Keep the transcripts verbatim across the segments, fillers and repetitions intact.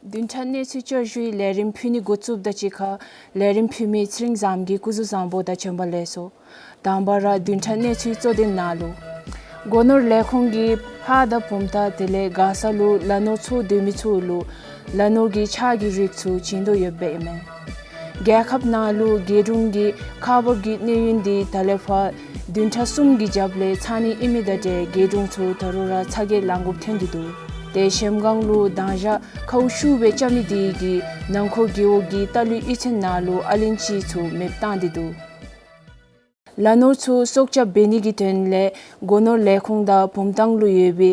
བདུན་ཕྲག་གནས་ཚུལ་བསྐྱར་ཞུའི་ལས་རིམ་ཕུལ་ནི་འགོ་བཙུགསཔ་དང་གཅིག་ཁར་ལས་རིམ་ཕུལ་མི་ཚེ་རིང་བཟངམོ་གིས་སྐུ་གཟུགས་བཟང་པོ་དང་བྱོན་པ་ལེགས་སོ། དང་པ་ར་བདུན་ཕྲག་གནས་ཚུལ་གཙོ་དོན་ནང་ལུ། སྒོ་ནོར་ལས་ཁུངས་ཀྱིས་ཧཱ་དང་བུམ་ཐང་དེ་ལས་མགར་ས་ལུ་ལ་ནོར་འཚོ་སྡོད་མི་ཚུ་ལུ་ལ་ནོར་གྱི་ཆག་གི་རིགས་ཚུ་བྱིན་དོ་ཡོདཔ་ཨིན་མས། རྒྱལ་ཁབ་ནང་ལུ་རྒེད་དྲུང་གི་ཁག་འབག་གི་གནས་ཡུན་འདི་ད་ལས་ཕར་བདུན་ཕྲག་གསུམ་གྱི་རྒྱབ་ལས་ཚང་ནི་ཨིན་མི་དང་འབྲེལ་རྒེད་དྲུང་ཚུ་ད་རུང་ར་ཚ་གྱང་ལང་དགོཔ་ཐོན་ཏེ་འདུག། ཏེ་གཞལམ་སྒང་ལུ་དང་ཞག་ཁཝ་ཤུགས་སྦེ་རྐྱབ་མི་དེ་གིས་ནང་འཁོད་རྒེད་འོག་གི་ལྟ་ལུགས་གཡུས་ཚན་ནང་ལུ་ཨ་ལན་ཅི་ཚུ་མེདཔ་བཏང་སྟེ་འདུག། ལ་ནོར་ཚུ་སྲོག་སྐྱབས་འབད་ནི་གི་དོན་ལས་སྒོ་ནོར་ལས་ཁུངས་དང་བུམ་ཐང་ལུ་ཡོད་པའི་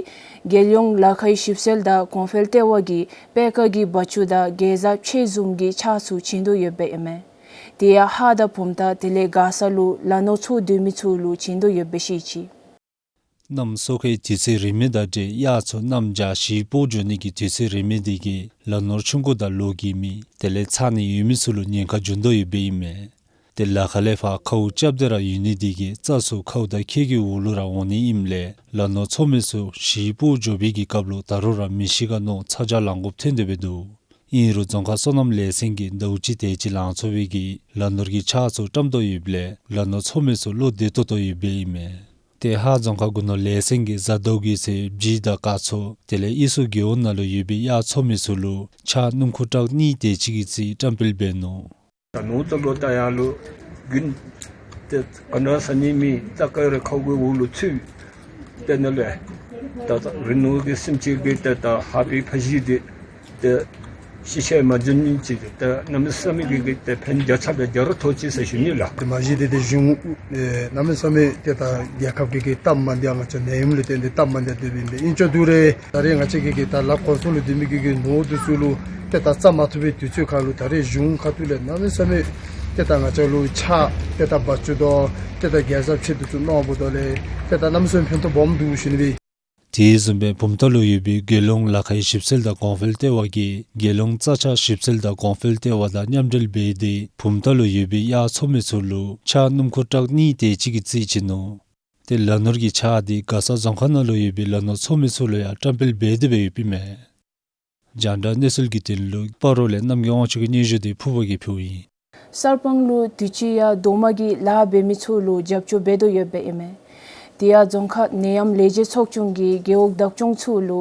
རྒྱལ་ཡོངས་ལ་ཁའི་ཞིབ་འཚོལ་དང་གོང་འཕེལ་ལྟེ་བ་གིས་པད་དཀར་གྱི་བ་ཅུ་དང་གེ་ཛ་ཕྱེད་བཟུམ་གྱི་ཆག་ཚུ་བྱིན་དོ་ཡོདཔ་ཨིན་མས། དེ་ཡང་ཧཱ་དང་བུམ་ཐང་དེ་ལས་མགར་ས་ལུ་ལ་ནོར་འཚོ་སྡོད་མི་ཚུ་ལུ་བྱིན་དོ་ཡོདཔ་སྦེ་བཤད་ཅི། གནམ་སྲོ་ཁའི་དུས་ཚོད་རན་མི་དང་འབྲེལ་གཡག་ཚུ་གནམ་བྱཱར་ཞིག་སྤོ་འགྱོ་ནི་གི་དུས་ཚོད་རན་མི་དེ་གིས་ལ་ནོར་ཆུང་ཀུ་དང་ལོ་རྒས་མི་དེ་ལས་ཚང་ནི་ཡོད་མི་ཚུ་ལུ་ཉེན་ཁ་འབྱུང་དོ་ཡོདཔ་ཨིན་མས། ཏེ་ལ་ཁ་ལས་ཕར་ཁཝ་རྐྱབ་སྟེ་ར་ཡོད་ནི་དེ་གིས་རྩྭ་ཚུ་ཁཝ་དང་ཁྱེག་གི་འོག་ལུ་ར་འོང་ནི་ཨིནམ་ལས་ལ་ནོར་འཚོ་མི་ཚུ་ཞིག་སྤོ་འགྱོ་བའི་གི་སྐབས་ལུ་ད་རུང་ར་མི་ཤི་ག་མནོ་ཚ་གྱང་ལང་དགོཔ་ཐོན་ཏེ་སྦེ་འདུག། ཨིན་རུང་རྫོང་ཁག་སོ་ནམ་ལས་ཚན་གྱིས་ཟླཝ་གཅིག་དེ་ཅིག་ལང་ཚོད་པའི་གི་ལ་ནོར་གྱི་ཆག་ཚུ་བཀྲམ་དོ་ཡོདཔ་ལས་ལ་ནོར་འཚོ་མི་ཚུ་བློ་བདེ་ཏོག་ཏོ་ཡོདཔ་ཨིན་མས། ཏེ་ཧཱ་རྫོང་ཁག་སྒོ་ནོར་ལས་ཚན་གྱིས་གཟའ་ཟླཝ་གི་ཚེ་བྱི་དང་སྐར་ཚོ་དེ་ལས་གཡུས་སུ་རྒེད་འོག་ནང་ལུ་ཡོད་པའི་གཡག་འཚོ་མི་ཚུ་ལུ་ཆག་སྣུམ་འཁོར་ཊཱག་གཉིས་དེ་ཅིག་གི་རྩིས་བཀྲམ་སྤེལ་འབད་ནུག། ད་ནོར་རྩ་ལོ་ད་ཡར་ལུ་དགུན་ཏེ་ག་ནི་ཟ་ནི་མེད། རྩྭ་ཁ་ར་ཁཝ་གི་འོག་ལུ་ཚུད། དེ་ནང་ལས་ད་རི་ནོར་གྱི་སེམས་ཅན་གྱི་ཏེ་ད་ཧཱ་པའི་ཕ་གཞིས་འདི་ཏེ་ཤི་ཆ་མ་འགྱོ་ནི་ཅིག་ཏེ་གནམ་མེད་ས་མེད་ཀྱི་ཏེ་ཕན་བརྒྱ་ཆ་ལས་བརྒྱ་ར་ཐོགས་ཅི་ཟེར་ཞུ་ནི་ལགས། ཏེ་མ་གཞི་འདི་ཏེ་གཞུང་ཨེ་གནམ་མེད་ས་མེད་ཏེ་ད་རྒྱལ་ཁབ་ཀྱིས་ཀྱི་སྟབས་མ་བདེ་ང་བཅས་ནད་ཡམས་ལུ་བརྟེན་ཏེ་སྟབས་མ་བདེ་སྡོདཔ་ཨིན་པས། ཨིན་ཅི་འདུག་རུང་ད་རེས་ང་བཅས་ཀྱིས་ཀྱི་ད་ལཱ་འགོ་བཙུགས་ལུ་སྡོད་མི་གི་གི་ནོར་འདི་ཚུ་ལུ་ཏེ་ད་རྩ་མ་ཐུབ་པའི་དུས་ཚོད་ཁར་ལུ་ད་རེས་གཞུང་ཁ་ཐུག་ལས་གནམ་མེད་ས་མེད་ཏེ་ད་ང་བཅས་ལུ་ཆག་ཏེ་ད་བ་ཅུ་དང་ཏེ་ད་གེ་ཛ་ཕྱེད་འདི་ཚུ་གནང་འབདཝ་ད་ལས་ཏེ་ད་གནམ་མེད་ས་མེད་ཕན་ཐོགས་སྦོམ་འདུག་ཞུ་ནི་སྦེ། དེ་བཟུམ་སྦེ་བུམ་ཐང་ལུ་ཡོད་པའི་རྒྱལ་ཡོངས་ལ་ཁའི་ཞིབ་འཚོལ་དང་གོང་འཕེལ་ལྟེ་བ་གིས་རྒྱལ་ཡོངས་རྩྭ་ཆག་ཞིབ་འཚོལ་དང་གོང་འཕེལ་ལྟེ་བ་དང་མཉམ་འབྲེལ་འབད་དེ་བུམ་ཐང་ལུ་ཡོད་པའི་གཡག་འཚོ་མི་ཚུ་ལུ་ཆག་སྣུམ་འཁོར་ཊཱག་གཉིས་དེ་ཅིག་གི་རྩིས་བྱིན་ནུག། ཏེ་ལ་ནོར་གྱི་ཆག་དེ་མགར་ས་རྫོང་ཁག་ནང་ལུ་ཡོད་པའི་ལ་ནོར་འཚོ་མི་ཚུ་ལུ་ཡང་བཀྲམ་སྤེལ་འབད་དེ་སྦེ་ཡོདཔ་ཨིན་མས། རྒྱང་བསྒྲགས་གནས་ཚུལ་གྱི་དོན་ལུ་སྤ་རོ་ལས་རྣམ་རྒྱལ་དབང་ཕྱུག་གི་སྙན་ཞུ་དེ་ཕུར་པ་གིས་ཕུལཝ་ཨིན། གསར་སྤང་ལུ་དུས་ཅི་ཡང་རྡོག་མ་གི་ལཱ་འབད་མི་ཚུ་ལུ་རྒྱབ་སྐྱོར་འབད་དོ་ཡོདཔ་ཨིན་མས། དེ་ཡང་རྫོང་ཁག་ནད་ཡམས་ལས་བྱེད་ཚོགས་ཆུང་གིས་རྒེད་འོག་བདག་སྐྱོང་ཚུ་ལུ་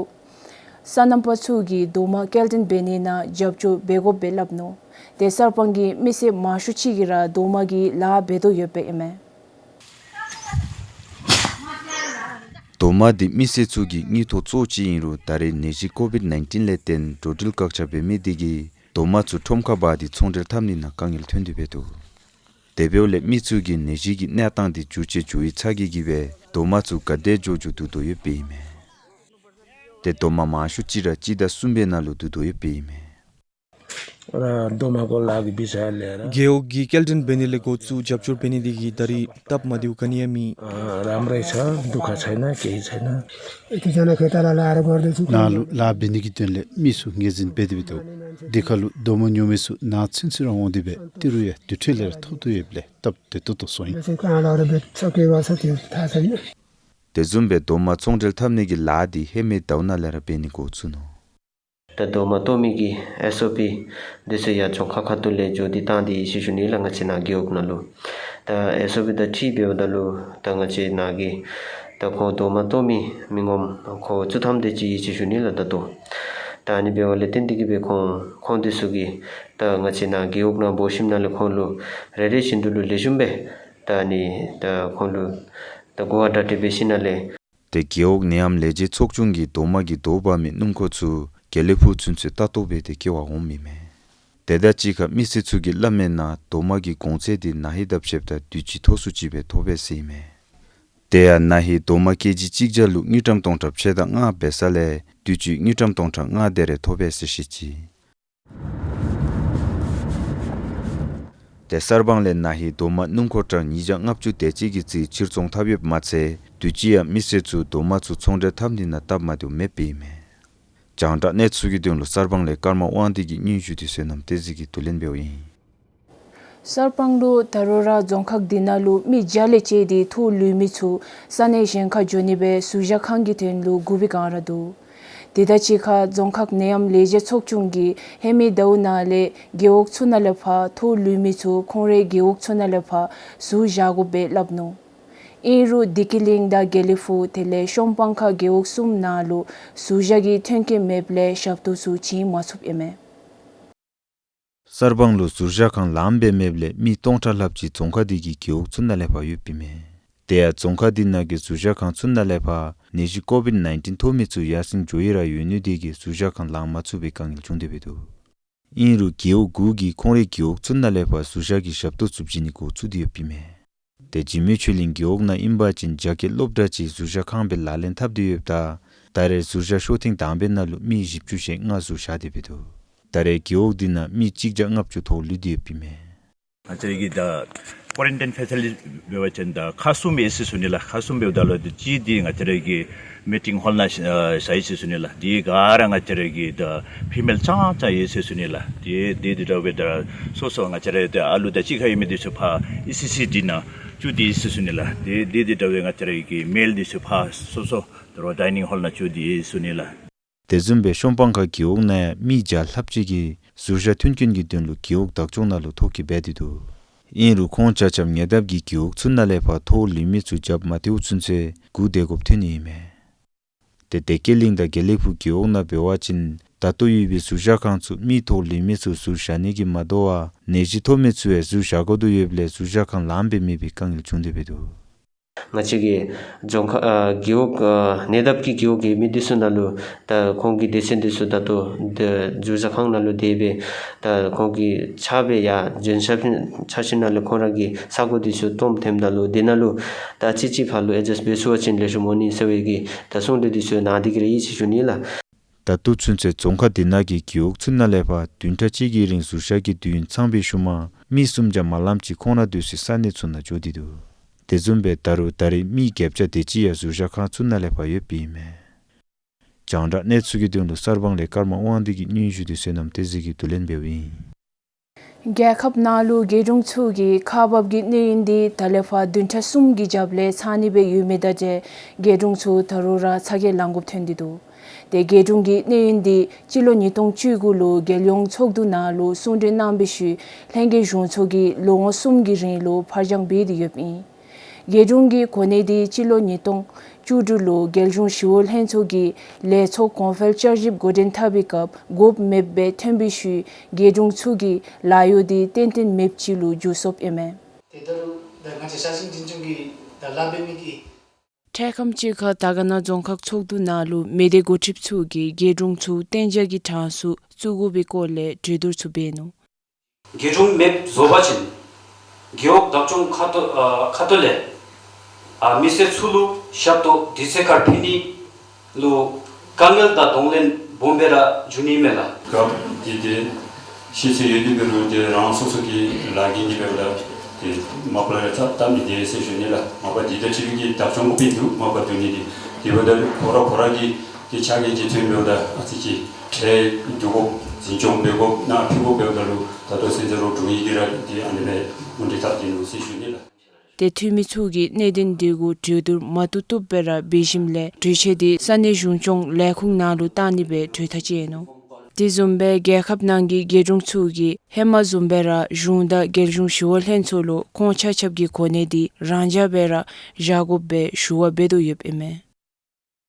སོ་ནམ་པ་ཚུ་གིས་རྡོག་མ་སྐྱེལ་འདྲེན་འབད་ནི་ནང་རྒྱབ་སྐྱོར་འབད་དགོཔ་སྦེ་སླབ་ནུག། ཏེ་གསར་སྤང་གི་མི་སེར་མང་ཤོས་ཅིག་གིས་ར་རྡོག་མ་གི་ལཱ་འབད་དོ་ཡོདཔ་ཨིན་མས། རྡོག་མ་འདི་མི་སེར་ཚུ་གི་དངུལ་ཐོག་གཙོ་ཅིག་ཨིན་རུང་ད་རེས་ནད་གཞི་ཀོ་བིཌ་ནའིན་ཊིན་ལས་བརྟེན་འགྲོ་འགྲུལ་བཀག་ཆ་འབད་མི་དེ་གིས་རྡོག་མ་ཚུ་ཁྲོམ་ཁར་འབག་སྟེ་ཚོང་འབྲེལ་འཐབ་ནི་ནང་དཀའ་ངལ་ཐོན་ཏེ་སྦེ་འདུག། དེ་འབདཝ་ལས་མི་ཚུ་གིས་ནད་གཞི་གི་གནས་སྟངས་དེ་འགྱུར་བཅོས་འགྱོ་བའི་ཚ་གྱང་གིས་སྦེ་རྡོག་མ་ཚུ་ག་དེ་མགྱོགས་མགྱོགས་བསྡུ་དོ་ཡོདཔ་ཨིན་མས། ཏེ་རྡོག་མ་མང་ཤོས་ཅིག་ར་སྤྱི་ཟླ་གསུམ་པའི་ནང་ལུ་བསྡུ་དོ་ཡོདཔ་ཨིན་མས། ར་རྡོག་མ་གོ་ལག་གི་བི་ཟ་ལས་ར། རྒེད་འོག་གིས་སྐྱེལ་འདྲེན་འབད་ནི་ལས་འགོ་བཙུགས་རྒྱབ་སྐྱོར་འབད་ནི་དེ་གིས་ད་རེས་སྟབས་མ་བདེཝ་ག་ནི་ཡང་མེད། ཨ་རམ་རེ་ཆ་དུག་ཁ་ཚ་ན་ཀེ་ཚ་ན། ཨེ་ཀེ་ཚ་ན་ཁེ་ཏ་ལ་ལ་ར་གོར་དེ་ཚུ་ནང་ལུ་ལཱ་འབད་ནི་གི་དོན་ལས་མི་ཚུ་ངོས་འཛིན་འབད་དེ་སྦེ་འདུག། དེ་ཁར་ལུ་རྡོག་མ་ཉོ་མི་ཚུ་ནང་ཚུན་ཚོད་ར་འོང་སྟེ་སྦེ་ཏི་རུ་ཡང་དུས་ཐོག་ལས་ར་ཐོབ་དོ་ཡོདཔ་ལས་སྟབས་བདེ་ཏོག་ཏོ་སོང་ཡི། དེ་ཚུ་ག་ལ་ར་འབད་ཚ་གྱང་བ་ཚ་གྱང་ཐ་ཚ་ཡི། དེ་བཟུམ་སྦེ་རྡོག་མ་ཚོང་འབྲེལ་འཐབ་ནི་གི་ལཱ་འདི་ཧེ་མའི་ཟླཝ་ནང་ལས་ར་འབད་ནི་འགོ་བཙུགས་ནུག། ད་རྡོག་མ་བཏོག་མི་གི་ཨེས་ཨོ་པི་འདི་ཚུ་ཡང་རྫོང་ཁག་ཁ་ཐུག་ལས་འགྱོ་སྟེ་བཏང་སྟེ་ཡོད་ཟེར་ཞུ་ནི་ལགས། ང་བཅས་ནཱ་རྒེད་འོག་ནང་ལུ་ད་ཨེས་ཨོ་པི་དང་འཁྲིལ་འབདཝ་ད་ལུ་ད་ང་བཅས་ནཱ་གི་ད་ཁོང་རྡོག་མ་བཏོག་མི་མི་ངོམ་ཁོ་བཅུ་ཐམ་དེ་ཅིག་ཡོད་ཟེར་ཞུ་ནི་ལགས། ད་ལྟོ་ད་ཨ་ནི་འབདཝ་ལས་བརྟེན་ཏེ་གིས་སྦེ་ཁོང་ཁོང་འདི་ཚུ་གིས་ད་ང་བཅས་ནཱ་རྒེད་འོག་ནང་འབོ་ཞིནམ་ལས་ཁོང་ལུ་རེ་རེ་བཞིན་དུ་ལུ་ལེགས་ཤོམ་སྦེ་ད་ཨ་ནི་ད་ཁོང་ལུ་ད་གོ་བ་བརྡ་སྤྲོད་འབད་ཞིནམ་ལས། ཏེ་རྒེད་འོག་ནད་ཡམས་ལས་བྱེད་ཚོགས་ཆུང་གིས་རྡོག་མ་གི་རྡོ་འབག་མི་སྣུམ་འཁོར་ཚུ་དགེ་ལེགས་ཕུག་ཚུན་ཚོད་ལྟ་རྟོག་འབད་དེ་སྐྱེལ་བར་འོངམ་ཨིན་མས། དེ་དང་གཅིག་ཁར་མི་སེར་ཚུ་གིས་སླབ་མིའི་ནང་རྡོག་མ་གི་གོང་ཚད་འདི་ན་ཧིང་དང་ཕྱདཔ་ད་དུས་ཅི་མཐོ་སུ་ཅིག་སྦེ་ཐོབ་པས་ཟེར་ཨིན་མས། དེ་ཡང་ན་ཧིང་རྡོག་མ་ཀེ་ཇི་གཅིག་བརྒྱ་ལུ་དངུལ་ཀྲམ་སྟོང་ཕྲག་ཕྱེད་དང་ལྔ་འབད་ས་ལས་དུས་ཅི་དངུལ་ཀྲམ་སྟོང་ཕྲག་ལྔ་དེ་རེ་ཐོབ་པས་ཟེར་བཤད་ཅི། ཏེ་གསར་སྤང་ལས་ན་ཧིང་རྡོག་མ་སྣུམ་འཁོར་ཊཱག་ཉིས་བརྒྱ་ལྔ་བཅུ་དེ་ཅིག་གི་རྩིས་ཕྱིར་ཚོང་འཐབ་ཡོདཔ་མ་ཚད་དུས་ཅི་ཡང་མི་སེར་ཚུ་རྡོག་མ་ཚུ་ཚོང་འབྲེལ་འཐབ་ནི་ནང་སྟབས་མ་བདེཝ་མེདཔ་ཨིན་མས། རྒྱང་བསྒྲགས་གནས་ཚུལ་གྱི་དོན་ལུ་གསར་སྤང་ལས་ཀརྨ་དབང་འདུས་ཀྱི་སྙན་ཞུ་དེ་བསོད་ནམས་བསྟན་འཛིན་གྱིས་བསྡུ་ལེན་འབདཝ་ཨིན། གསར་སྤང་ལུ་ད་རུང་ར་རྫོང་ཁག་འདི་ནང་ལུ་མི་བརྒྱ་ལས་བཅད་དེ་ཐོག་ལུས་མི་ཚུ་ས་གནས་གཞན་ཁར་འགྱོ་ནི་སྦེ་ཟུར་བཞག་ཁང་གི་དོན་ལུ་སྒུག་པའི་བསྒང་ར་འདུག། དེ་དང་གཅིག་ཁར་རྫོང་ཁག་ནད་ཡམས་ལས་བྱེད་ཚོགས་ཆུང་གིས་ཧེ་མའི་ཟླཝ་ནང་ལས་རྒེད་འོག་ཚུ་ནང་ལས་ཕར་ཐོག་ལུས་མི་ཚུ་ཁོང་རའི་རྒེད་འོག་ཚུ་ནང་ལས་ཕར་ཟུར་བཞག་དགོ་པས་སླབ་ནུག། ཨིན་རུང་བདེ་སྐྱིད་གླིང་དང་དགེ་ལེགས་ཕུག་དེ་ལས་ཤོམ་སྤང་ཁ་རྒེད་འོག་གསུམ་ནང་ལུ་ཟུར་བཞག་གི་མཐུན་རྐྱེན་མེདཔ་ལས་ཞབས་ཏོག་ཚུ་བྱིན་མ་ཚུགསཔ་ཨིན་མས། གསར་སྤང་ལུ་ཟུར་བཞག་ཁང་ལངམ་སྦེ་མེདཔ་ལས་མི་སྟོང་ཕྲག་ལྷགཔ་ཅིག་རྫོང་ཁག་འདི་གི་རྒེད་འོག་ཚུ་ནང་ལས་ཕར་ཡོདཔ་ཨིན་མས། དེ་ཡང་རྫོང་ཁག་འདི་ནང་གི་ཟུར་བཞག་ཁང་ཚུ་ནང་ལས་ཕར་ནད་གཞི་ཀོ་བིཌ་ནའིན་ཊིན་ཐོབ་མི་ཚུ་ཡར་སེང་འགྱོ་ཡི་ར་ཡོད་ནི་དེ་གིས་ཟུར་བཞག་ཁང་ལང་མ་ཚུགས་པའི་དཀའ་ངལ་བྱུང་སྟེ་འབད་དོ། ཨིན་རུང་རྒེད་འོག་དགུ་གིས་ཁོང་རའི་རྒེད་འོག་ཚུ་ནང་ལས་ཕར་ཟུར་བཞག་གི་ཞབས་ཏོག་ཚུ་བྱིན་ནི་འགོ་བཙུགས་ཏེ་ཡོདཔ་ཨིན་མས། ཏེ་འཇིགས་མེད་ཆོས་གླིང་རྒེད་འོག་ནང་ཨིན་པ་ཅིན་བརྒྱ་སྐྱེད་ལོགཔ་འདྲ་ཅིག་ཟུར་བཞག་ཁང་སྦེ་ལག་ལེན་འཐབ་སྟེ་ཡོདཔ་ད་ད་རེས་ཟུར་བཞག་ཤོ་ཐེངས་དང་པའི་ནང་ལུ་མི་བཞི་བཅུ་ཞེ་ལྔ་ཟུར་བཞག་སྟེ་འབད་དོ། ད་རེས་རྒེད་འོག་འདི་ནང་མི་གཅིག་བརྒྱ་ལྔ་བཅུ་ཐོག་ལུས་ཏེ་ཡོདཔ་ཨིན་མས། ང་བཅས་ར་གི་ད་ཀོ་རན་ཊིན་ཕེ་སི་ལི་ཊི་འབད་བ་ཅིན་ད་ཁག་གསུམ་ཡོད་ཟེར་ཞུ་ནི་ལགས། ཁག་གསུམ་འབདཝ་ད་ལུ་ཏེ་གཅིག་འདི་ང་བཅས་ར་གི་མི་ཊིང་ཧོལ་ནང་ཨ་བཞག་ཡི་ཟེར་ཞུ་ནི་ལགས། དེ་ག་ར་ང་བཅས་ར་གི་ད་ཕི་མེལ་རྐྱངམ་རྐྱངམ་ཡོད་ཟེར་ཞུ་ནི་ལགས། དེ་དེ་དེ་འདྲ་བའི་ད་སོ་སོ་ང་བཅས་ར་ད་ཨ་ལུ་དང་གཅིག་ཁར་ཡོད་མི་འདི་ཚུ་ཕར་ཨི་སི་སི་འདི་ནང་བཅུག་སྟེ་ཡོད་ཟེར་ཞུ་ནི་ལགས། དེ་དེ་དེ་འདྲ་བའི་ང་བཅས་ར་གི་མེལ་འདི་ཚུ་ཕར་སོ་སོ་ད་རུང་ཌའི་ནིང་ཧོལ་ནང་བཅུག་སྟེ་ཡོད་ཟེར་ཞུ་ནི་ལགས། དེ་བཟུམ་སྦེ་ཤོམ་སྤང་ཁ་རྒེད་འོག་ནང་ཡང་མི་བརྒྱ་ལྷགཔ་ཅིག་གིས་ཟུར་བཞག་མཐུན་རྐྱེན་གྱི་དོན་ལུ་རྒེད་འོག་བདག་སྐྱོང་ནང་ལུ་ཐོ་བཀོད་འབད་དེ་འདུག། ཨིན་རུང་ཁོང་ཆ་ཁྱབ་ཉེ་འདབས་ཀྱི་རྒེད་འོག་ཚུ་ནང་ལས་ཕར་ཐོག་ལུས་མི་ཚུ་རྒྱབ་མ་བཏུབ་ཚུན་ཚོད་སྒུག་སྡོད་དགོཔ་ཐོན་ནི་ཨིན་མས། ཏེ་བདེ་སྐྱིད་གླིང་དང་དགེ་ལེགས་ཕུག་རྒེད་འོག་ནང་འབད་བ་ཅིན་ད་ལྟོ་ཡོད་པའི་ཟུར་བཞག་ཁང་ཚུ་མི་ཐོག་ལུས་མི་ཚུ་ཟུར་བཞག་ནི་གིས་མ་དོ་བར་ནད་གཞི་ཐོབ་མི་ཚུ་ཡང་ཟུར་བཞག་དགོ་དོ་ཡོདཔ་ལས་ཟུར་བཞག་ཁང་ལངམ་སྦེ་མེད་པའི་དཀའ་ངལ་བྱུང་སྟེ་འབད་དོ། ང་བཅས་ཀྱི་རྫོང་ཁག་ཨ་རྒེད་འོག་ཨ་ཉེ་འདབས་ཀྱི་རྒེད་འོག་གི་མི་འདི་ཚུ་ནང་ལུ་ད་ཁོང་གི་སྡེ་ཚན་འདི་ཚུ་ད་ལྟོ་ད་ཟུར་བཞག་ཁང་ནང་ལུ་སྡོད་སྦེ་ད་ཁོང་གི་ཕྱག་སྦེ་ཡར་འཛིན་ས་ཕྱིན་ཕྱག་ཕྱིན་ནང་ལུ་ཁོང་ར་གི་ས་གོ་འདི་ཚུ་སྟོངམ་ཐོནམ་ད་ལུ་འདི་ནང་ལུ་ད་ཅིག་ཅིག་ཕར་ལུ་ཨེ་ཌ་ཇསཊ་འབད་ཚུགས་པ་ཅིན་ལེགས་ཤོམ་འོང་ནི་ཟེར་བའི་གི་ད་གསུང་གྲོས་འདི་ཚུ་གནང་སྟེ་གི་ར་ཡོད་ཟེར་ཞུ་ནི་ལགས། ད་ལྟོ་ཚུན་ཚོད་རྫོང་ཁག་འདི་ནང་གི་རྒེད་འོག་ཚུ་ནང་ལས་ཕར་བདུན་ཕྲག་གཅིག་གི་རིང་ཟུར་བཞག་གི་དུས་ཡུན་ཚང་པའི་ཤུལ་མ་མི་སུམ་བརྒྱ་མ་ལངམ་ཅིག་ཁོང་ར་སྡོད་སའི་ས་གནས་ཚུ་ནང་འགྱོ་སྟེ་འདུག། དེ་བཟུམ་སྦེ་ད་རུང་ད་རེས་མི་བརྒྱད་བརྒྱ་དེ་ཅིག་ཡང་ཟུར་བཞག་ཁང་ཚུ་ནང་ལས་ཕར་ཡོདཔ་ཨིན་མས། རྒྱང་བསྒྲགས་གནས་ཚུལ་གྱི་དོན་ལུ་གསར་སྤང་ལས་ཀརྨ་དབང་འདུས་ཀྱི་སྙན་ཞུ་དེ་བསོད་ནམས་བསྟན་འཛིན་གྱིས་བསྡུ་ལེན་འབདཝ་ཨིན། རྒྱལ་ཁབ་ནང་ལུ་རྒེད་དྲུང་ཚུ་གི་ཁག་འབག་གི་གནས་ཡུན་འདི་ད་ལས་ཕར་བདུན་ཕྲག་གསུམ་གྱི་རྒྱབ་ལས་ཚང་ནི་སྦེ་ཡོད་མི་དང་འབྲེལ་རྒེད་དྲུང་ཚུ་ད་རུང་ར་ཚ་གྱང་ལང་དགོཔ་ཐོན་ཏེ་འདུག། ཏེ་རྒེད་དྲུང་གི་གནས་ཡུན་འདི་སྤྱི་ལོ་ཉིས་སྟོང་བཅུ་དགུ་ལུ་རྒྱལ་ཡོངས་ཚོགས་འདུ་ནང་ལུ་གསུང་གྲོས་གནང་བའི་ཤུལ་ལྷན་རྒྱས་གཞུང་ཚོགས་ཀྱིས་ལོ་ངོ་གསུམ་གྱི་རིང་ལུ་ཕར་འགྱངས་འབད་དེ་ཡོདཔ་ཨིན། རྒེད་དྲུང་གི་གོ་གནས་འདི་སྤྱི་ལོ་ཉིས་སྟོང་བཅུ་དྲུག་ལུ་རྒྱལ་གཞུང་ཞི་གཡོག་ལྷན་ཚོགས་ཀྱི་ལས་ཚོགས་གོང་འཕེལ་བསྐྱར་ཞིབ་འགོ་འདྲེན་འཐབ་པའི་སྐབས་དགོཔ་མེདཔ་སྦེ་ཐོན་པའི་ཤུལ་རྒེད་དྲུང་ཚུ་གི་ལཱ་གཡོག་འདི་ཏན་ཏན་མེདཔ་ཅིག་ལུ་འགྱུར་སོཔ་ཨིན་མས། ཏེ་ད་རུང་ད་ང་བཅས་ས་ཞིང་འཛིན་སྐྱོང་གི་ད་ལཱ་འབད་མི་གི་འཕྲལ་ཁམས་ཅིག་ཁར་དར་དཀར་ན་རྫོང་ཁག་ཚོགས་འདུ་ནང་ལུ་མི་སྡེ་འགོ་ཁྲིདཔ་ཚུ་གིས་རྒེད་དྲུང་ཚུ་གཏན་འཇགས་ཀྱི་གྲངས་སུ་བཙུགས་དགོ་པའི་སྐོར་ལས་གྲོས་བསྡུར་ཚུ་འབད་ནུག། རྒེད་དྲུང་མེདཔ་བཟོ་བ་ཅིན་རྒེད་འོག་བདག་སྐྱོང་ཁ་ཐུག་ཨ་ཁ་ཐུག་ལས་ཨ་མི་སེར་ཚུ་ལུ་ཞབས་ཏོག་དུས་ཚོད་ཁར་ཕུལ་ནི་ལུ་དཀའ་ངལ་དང་གདོང་ལེན་སྦོམ་སྦེ་ར་འབྱུང་ནི་མས་ལགས། སྐབས་འདི་ཏེ་ཤེས་ཚད་ཡོད་དེ་འབད་རུང་ཏེ་རང་སོ་སོ་གི་ལཱ་གི་ནི་འབདཝ་ད་ཏེ་མ་པ་ལས་ར་སྟབས་མི་བདེ་ཟེར་ཞུ་ནི་ལགས། མ་པ་འདི་ད་ཅིག་གི་བདག་སྐྱོང་གུ་སྤེལ་འདུག། མ་པ་འདུག་ནི་འདི་དེ་འབདཝ་ད་ཁོ་ར་ཁོ་ར་གི་ཏེ་ཕྱག་གི་རྗེས་མཐུན་འབདཝ་ད་ཨ་ཙི་ཅིག་ཁྲལ་བསྡུ་དགོཔ་འཛིན་སྐྱོང་འབད་དགོཔ་ནང་ཕུལ་དགོཔ་འབདཝ་ད་ལུ་ད་ལྟོ་སེམས་ཚོར་འགྲོ་ཡི་གི་ར་ཏེ་ཨ་ནི་སྦེ་མུ་མཐུད་འཐབ་སྟེ་ནུག་ཟེར་ཞུ་ནི་ལགས། ཏེ་འཐུས་མི་ཚུ་གིས་གནད་དོན་འདི་གུ་གྲོས་བསྡུར་མ་བཏུབ་བཏུབ་སྦེ་ར་འབད་ཞིནམ་ལས་གྲོས་ཆོད་འདི་ས་གནས་གཞུང་སྐྱོང་ལས་ཁུངས་ནང་ལུ་བཏང་ནི་སྦེ་གྲོས་ཐག་བཅད་ནུག། དེ་བཟུམ་སྦེ་རྒྱལ་ཁབ་ནང་གི་རྒེད་དྲུང་ཚུ་གིས་ཧེ་མ་བཟུམ་སྦེ་ར་གཞུང་དང་རྒྱལ་གཞུང་ཞི་གཡོག་ལྷན་ཚོགས་ལུ་ཁོང་ཆ་ཁྱབ་ཀྱི་གོ་གནས་འདི་རང་འཇགས་སྦེ་ར་བཞག་དགོཔ་སྦེ་ཞུ་བ་འབད་དོ་ཡོདཔ་ཨིན་མས།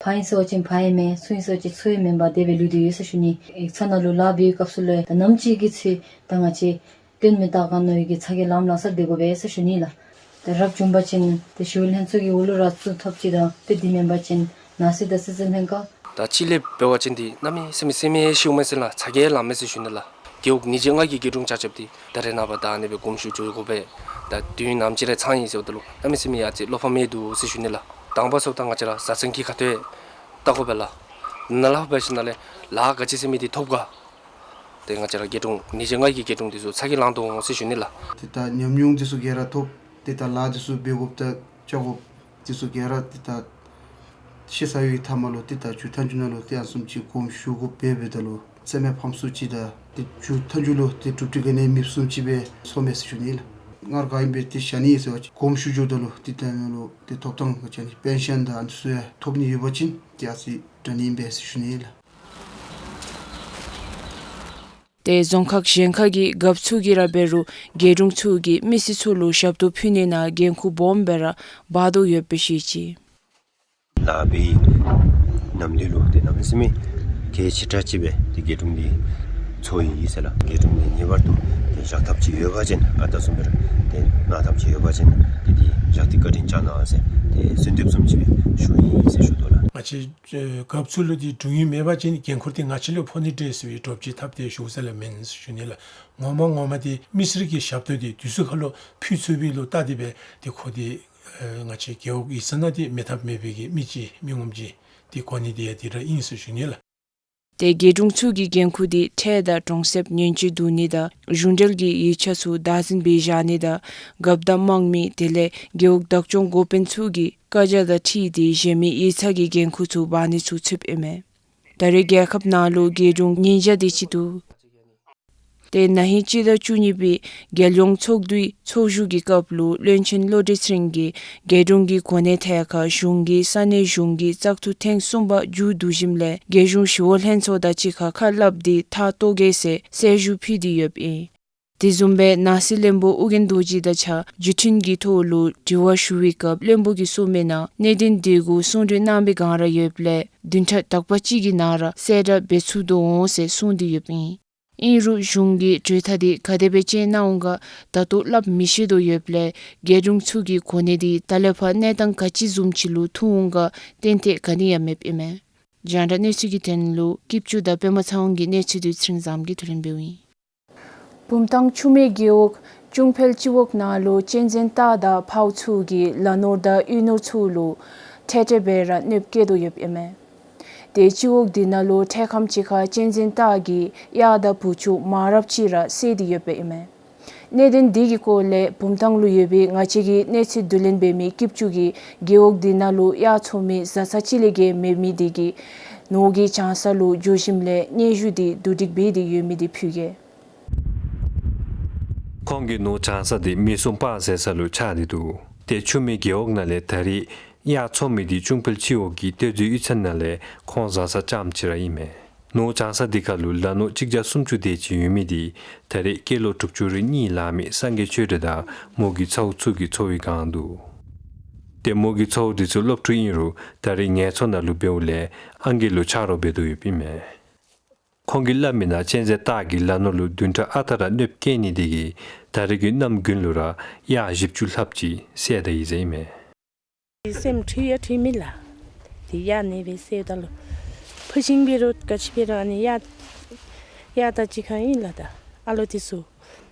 ཕར་ཨིན་ཟེར་བ་ཅིན་ཕར་ཨིན་མས། ཚུར་ཨིན་ཟེར་བ་ཅིན་ཚུར་ཨིན་མེན་པར་དེ་སྦེ་ལུས་ཏེ་ཡོད་ཟེར་ཞུ་ནི། ཡིག་ཚང་ནང་ལུ་ལཱ་འབད་བའི་སྐབས་སུ་ལུ་ད་ནམ་ཅིག་གི་ཚེ་ད་ང་བཅས་སྟོན་མི་ད་ག་ནོ་ཡི་གི་ཚ་གྱང་ལངམ་ལངམ་སར་སྡོད་དགོ་པས་ཟེར་ཞུ་ནི་ལགས། ད་རབ་བྱུང་པ་ཅིན་ཏེ་ཞི་གཡོག་ལྷན་ཚོགས་ཀྱི་འོག་ལུ་ར་བཙུགས་ཐོབ་ཅི། ད་དཔེ་འདི་མེན་པ་ཅིན་ནང་སྲིད་དང་སྲིད་འཛིན་ལྷན་ཁག་ད་ཕྱི་ལས་འབད་བ་ཅིན་འདི་གནམ་མེད་ས་མེད་ཤེས་མི་ཤེས་ལགས། ཚ་གྱང་ལངམ་མས་ཟེར་ཞུ་ནི་ལགས། རྒེད་འོག་ཉིས་བརྒྱ་ལྔ་གི་རྒེད་དྲུང་ཆ་ཁྱབ་འདི་ད་རེས་ནངས་པ་ད་ཨ་ནི་སྦེ་དགོངསམ་ཞུ་འགྱོ་དགོ་པས། ད་དུས་ཡུན་ནམ་ཅིག་ར་ཚང་ཡི་ཟེརཝ་ད་ལུ་གནམ་མེད་ས་མེད་ཡ་ཅིག་བློ་ཕམ་ཡང་འདུག་ཟེར་ཞུ་ནི་ལགས། དང་པ་སོ་ད་ང་བཅས་ར་བཟའ་ཚང་གི་ཁ་ཐུག་བལྟ་དགོ་པས་ལགས། ནཱ་ལས་ཕར་འབད་ཞིནམ་ལས་ལཱ་ག་ཅི་ཟེར་མི་འདི་ཐོབ་ག། ཏེ་ང་བཅས་ར་རྒེད་དྲུང་ཉིས་བརྒྱ་ལྔ་གི་རྒེད་དྲུང་འདི་ཚུ་ཚ་གྱང་ལང་དོ་འོང་ཟེར་ཞུ་ནི་ལགས། ཏེ་ད་ཉམས་མྱོང་འདི་ཚུ་ག་ར་ཐོབ། ཏེ་ད་ལཱ་འདི་ཚུ་འབད་དགོཔ་དང་བཅའ་དགོཔ་འདི་ཚུ་ག་ར་ཏེ་ད་ཤེས་ཚར་བའི་མཐའ་མ་ལུ་ཏེ་ད་མཇུག་མཐའ་མཇུག་ནང་ལུ་ཏེ་ཨ་ནི་བཟུམ་ཅིག་དགོངསམ་ཞུ་དགོཔ་འབདཝ་ད་ལུ་སེམས་ཕམ་སུ་ཅིག་དང་ཏེ་མཇུག་མཐའ་མཇུག་ལུ་ཏེ་གྲུབ་འབྲས་ག་ནི་མེདཔ་བཟུམ་ཅིག་སྦེ་ཚོརཝ་མས་ཟེར་ཞུ་ནི་ལགས། སྔར་ག་ཨིནམ་སྦེ་ཏེ་བཞག་ནི་ཨིན་ཟེར་བ་ཅིན་དགོངསམ་ཞུ་འགྱོཝ་ད་ལུ་ཏེ་ད་ནཱ་ལུ་ཏེ་ཐོབ་ཐངས་ག་ཅི་ཨ་ནི་པེན་ཤཱན་དང་ཨ་ནི་ཚུ་ཡང་ཐོབ་ནི་ཡོད་པ་ཅིན་ཏེ་ཨ་ཙི་དྲག་ནི་ཨིན་པས་ཟེར་ཞུ་ནི་ལགས། ཏེ་རྫོང་ཁག་གཞན་ཁ་གི་རྒཔོ་ཚུ་གིས་ར་འབད་རུང་རྒེད་དྲུང་ཚུ་གིས་མི་སེར་ཚུ་ལུ་ཞབས་ཏོག་ཕུལ་ནི་ནང་འགན་ཁུར་སྦོམ་སྦེ་ར་འབག་དོ་ཡོདཔ་སྦེ་བཤད་ཅི། ལཱ་འབད་ནམ་ལས་ལུ་ཏེ་གནམ་མེད་ས་མེད་གལ་ཆེ་དྲགས་ཅིག་སྦེ་ཏེ་རྒེད་དྲུང་འདི་ཚོར་ཡི་ཟེར་ལགས། རྒེད་དྲུང་འདི་ངེས་པར་དུ་ཏེ་བཞག་ཐབས་ཅིག་ཡོད་པ་ཅིན་ཨ་རྟག་བཟུམ་སྦེ་ར་ཏེ་གནང་ཐབས་ཅིག་ཡོད་པ་ཅིན་ཏེ་འདི་བཞག་སྟེ་བཀའ་དྲིན་བསྐྱང་གནང་ཟེར་ཏེ་གསོལ་འདེབས་བཟུམ་ཅིག་སྦེ་ཞུ་ཡི་ཟེར་ཞུ་དོ་ལགས། ང་བཅས་ཨེ་རྒཔོ་ཚུ་ལུ་ཏེ་དྲུང་ཡིག་མེད་པ་ཅིན་འགན་ཁུར་འདི་ང་བཅས་ལུ་ཕོག་ནི་འདྲས་ཟེར་བའི་དྲོ་པ་ཅིག་འཐབ་སྟེ་བཞུགས་ས་ལས་མེན་ཟེར་ཞུ་ནི་ལགས། ངོ་མ་ངོ་མ་འདི་མི་སེར་གྱི་ཞབས་ཏོག་འདི་དུས་ཚོད་ཁར་ལུ་ཕུལ་ཚུགས་པའི་ལུ་བལྟ་སྟེ་སྦེ་ཏེ་ཁོ་འདི་ཨེ་ང་བཅས་རྒེད་འོག་ཡིག་ཚང་ནང་འདི་མེད་ཐབས་མེད་པའི་གི་མི་ཅིག་མི་ངོམ་ཅིག་འདི་གོ་ནི་འདི་ཡང་འདི་ར་ཨིན་ཟེར་ཞུ་ནི་ལགས། ཏེ་རྒེད་དྲུང་ཚུ་གི་འགན་ཁུར་འདི་ཁྲལ་དང་གྲོང་གསེབ་ཉེན་བཅོལ་བསྡུ་ནི་དང་གཞུང་འབྲེལ་གྱི་ཡིག་ཆ་ཚུ་བདག་འཛིན་འབད་བཞག་ནི་དང་རྒཔོ་དང་དམངས་མི་དེ་ལས་རྒེད་འོག་བདག་སྐྱོང་འགོ་དཔོན་ཚུ་གི་བཀའ་རྒྱ་དང་འཁྲིལ་ཏེ་གཞན་མི་ཡིག་ཚང་གི་འགན་ཁུར་ཚུ་འབག་ནི་ཚུ་ཚུདཔ་ཨིན་མས། ད་རེས་རྒྱལ་ཁབ་ནང་ལུ་རྒེད་དྲུང་ཉིས་བརྒྱ་དེ་ཅིག་འདུག། ཏེ་ན་ཧིང་སྤྱི་ཟླ་བཅུ་གཉིས་པའི་རྒྱལ་ཡོངས་ཚོགས་འདུའི་ཚོགས་བཞུགས་ཀྱི་སྐབས་ལུ་བློན་ཆེན་བློ་གྲོས་ཚེ་རིང་གིས་རྒེད་དྲུང་གི་གོ་གནས་ཐད་ཁར་གཞུང་གིས་ས་གནས་གཞུང་གི་བཙག་འཐུ་ཐེངས་གསུམ་པ་མཇུག་བསྡུ་ཞིནམ་ལས་རྒེད་གཞུང་ཞི་གཡོག་ལྷན་ཚོགས་དང་གཅིག་ཁར་ཁ་སླབ་སྟེ་ཐག་བཏོག་གེ་ཟེར་གསལ་ཞུ་ཕུལ་ཏེ་ཡོདཔ་ཨིན། དེ་བཟུམ་སྦེ་ནང་སྲིད་བློན་པོ་ཨོ་རྒྱན་རྡོ་རྗེ་དང་གཅིག་ཁར་བརྒྱུད་འཕྲིན་གྱི་ཐོག་ལུ་དྲི་བ་ཞུ་བའི་སྐབས་བློན་པོ་གིས་གསུངས་མི་ནང་གནད་དོན་དེ་གུ་གསུང་གྲོས་གནང་བའི་བསྒང་ར་ཡོདཔ་ལས་བདུན་ཕྲག་དག་པ་ཅིག་གི་ནང་ར་གསལ་བསྒྲགས་འབད་ཚུགས་དོ་འོང་ཟེར་གསུངས་ཏེ་ཡོདཔ་ཨིན། ཨིན་རུང་གཞུང་གིས་གྲོས་ཐག་དེ་ག་དེ་སྦེ་བཅད་གནང་འོང་ག་ད་ལྟོ་སླབ་མི་ཤེས་དོ་ཡོདཔ་ལས་རྒེད་དྲུང་ཚུ་གི་གོ་གནས་དེ་ད་ལས་ཕར་གནས་སྟངས་ག་ཅི་བཟུམ་ཅིག་ལུ་ཐུག་འོང་ག་ཏན་ཏན་ག་ནི་ཡང་མེདཔ་ཨིན་མས། རྒྱང་བསྒྲགས་གནས་ཚུལ་གྱི་དོན་ལུ་སྐྱིད་ཆུ་དང་པདྨ་ཚེ་དབང་གི་གནས་ཚུལ་དེ་ཚེ་རིང་བཟངམོ་གིས་བསྡུ་ལེན་འབདཝ་ཨིན། བུམ་ཐང་ཆུ་སྨད་རྒེད་འོག་ཅུང་འཕེལ་སྤྱི་འོག་ནང་ལུ་གཅན་གཟན་སྟག་དང་འཕརཝ་ཚུ་གིས་ལ་ནོར་དང་གཡུས་ནོར་ཚུ་ལུ་འཕྲལ་འཕྲལ་སྦེ་ར་གནོདཔ་བཀལ་དོ་ཡོདཔ་ཨིན་མས། ཏེ་སྤྱི་འོག་དེ་ནང་ལུ་འཕྲལ་ཁམས་ཅིག་ཁར་གཅན་གཟན་སྟག་གིས་གཡག་དང་བུ་ཆུང་མང་རབས་ཅིག་ར་བསད་དེ་ཡོདཔ་ཨིན་མས། གནད་དོན་དེ་གི་སྐོར་ལས་བུམ་ཐང་ལུ་ཡོད་པའི་ང་བཅས་ཀྱིས་གནས་ཚུལ་བསྡུ་ལེན་འབད་མི་སྐྱིད་ཆུ་གིས་རྒེད་འོག་དེ་ནང་ལུ་གཡག་འཚོ་མི་བཟའ་ཚང་གཅིག་ལས་བརྒལ་མེད་མི་དེ་གིས་ནོར་གྱི་བྱང་ས་ལུ་འགྱོ་ཞིནམ་ལས་སྙན་ཞུ་དེ་བསྡུ་སྒྲིག་འབད་དེ་ཡོད་མི་དེ་ཕུལ་གེ། ཁོང་གི་ནོར་བྱང་ས་དེ་མི་སྲུང་པ་ཟེར་ས་ལུ་ཆགས་ཏེ་འདུག། ཏེ་ཆུ་སྨད་རྒེད་འོག་ནང་ལས་ད་རེས་གཡག་འཚོ་མི་དེ་ཅུང་འཕེལ་སྤྱི་འོག་གི་གཏེར་མཛོད་གཡུས་ཚན་ནང་ལས་ཁོང་བཟའ་ཚང་རྐྱངམ་ཅིག་ར་ཨིན་མས། ནོར་བྱང་ས་དེ་ཁར་ལུ་ལ་ནོར་གཅིག་བརྒྱ་སུམ་ཅུ་དེ་ཅིག་ཡོད་མི་དེ་ད་རེས་སྐྱེས་ལོ་དྲུག་ཅུ་རེ་གཉིས་ལང་མི་སངས་རྒྱས་ཆོས་སྒྲོན་དང་མོ་གི་ཚ་བོ་ཚུ་གིས་འཚོ་བའི་བསྒང་འདུག། ཏེ་མོ་གི་ཚ་བོ་དེ་ཚུ་སློབ་ཕྲུག་ཨིན་རུང་ད་རེས་ངལ་འཚོ་ནང་ལུ་འབདཝ་ལས་ཨང་རྒས་ལུ་ཆ་རོགས་འབད་དོ་ཡོདཔ་ཨིན་མས། ཁོང་གིས་སླབ་མི་ནང་གཅན་གཟན་སྟག་གིས་ལ་ནོར་ལུ་བདུན་ཕྲག་ཨ་རྟག་ར་གནོདཔ་བཀལ་ནི་དེ་གིས་ད་རེས་ཀྱི་གནམ་དགུན་ལུ་ར་གཡག་བཞི་བཅུ་ལྷགཔ་ཅིག་བསད་ད་ཡི་ཟེར་ཨིན་མས། སེམས་འཁྲུལ་ཡང་འཁྲུལ་མི་ལགས། དེ་གཡག་ནི་སྦེ་བསད་ད་ལུ་ཕར་ཞིང་འབད་རུང་ག་ཅི་འབད་རུང་ཨ་ནི་གཡག་གཡག་དང་གཅིག་ཁར་ཨིན་ལགས། ད་ཨ་ལོ་དེ་ཚུ་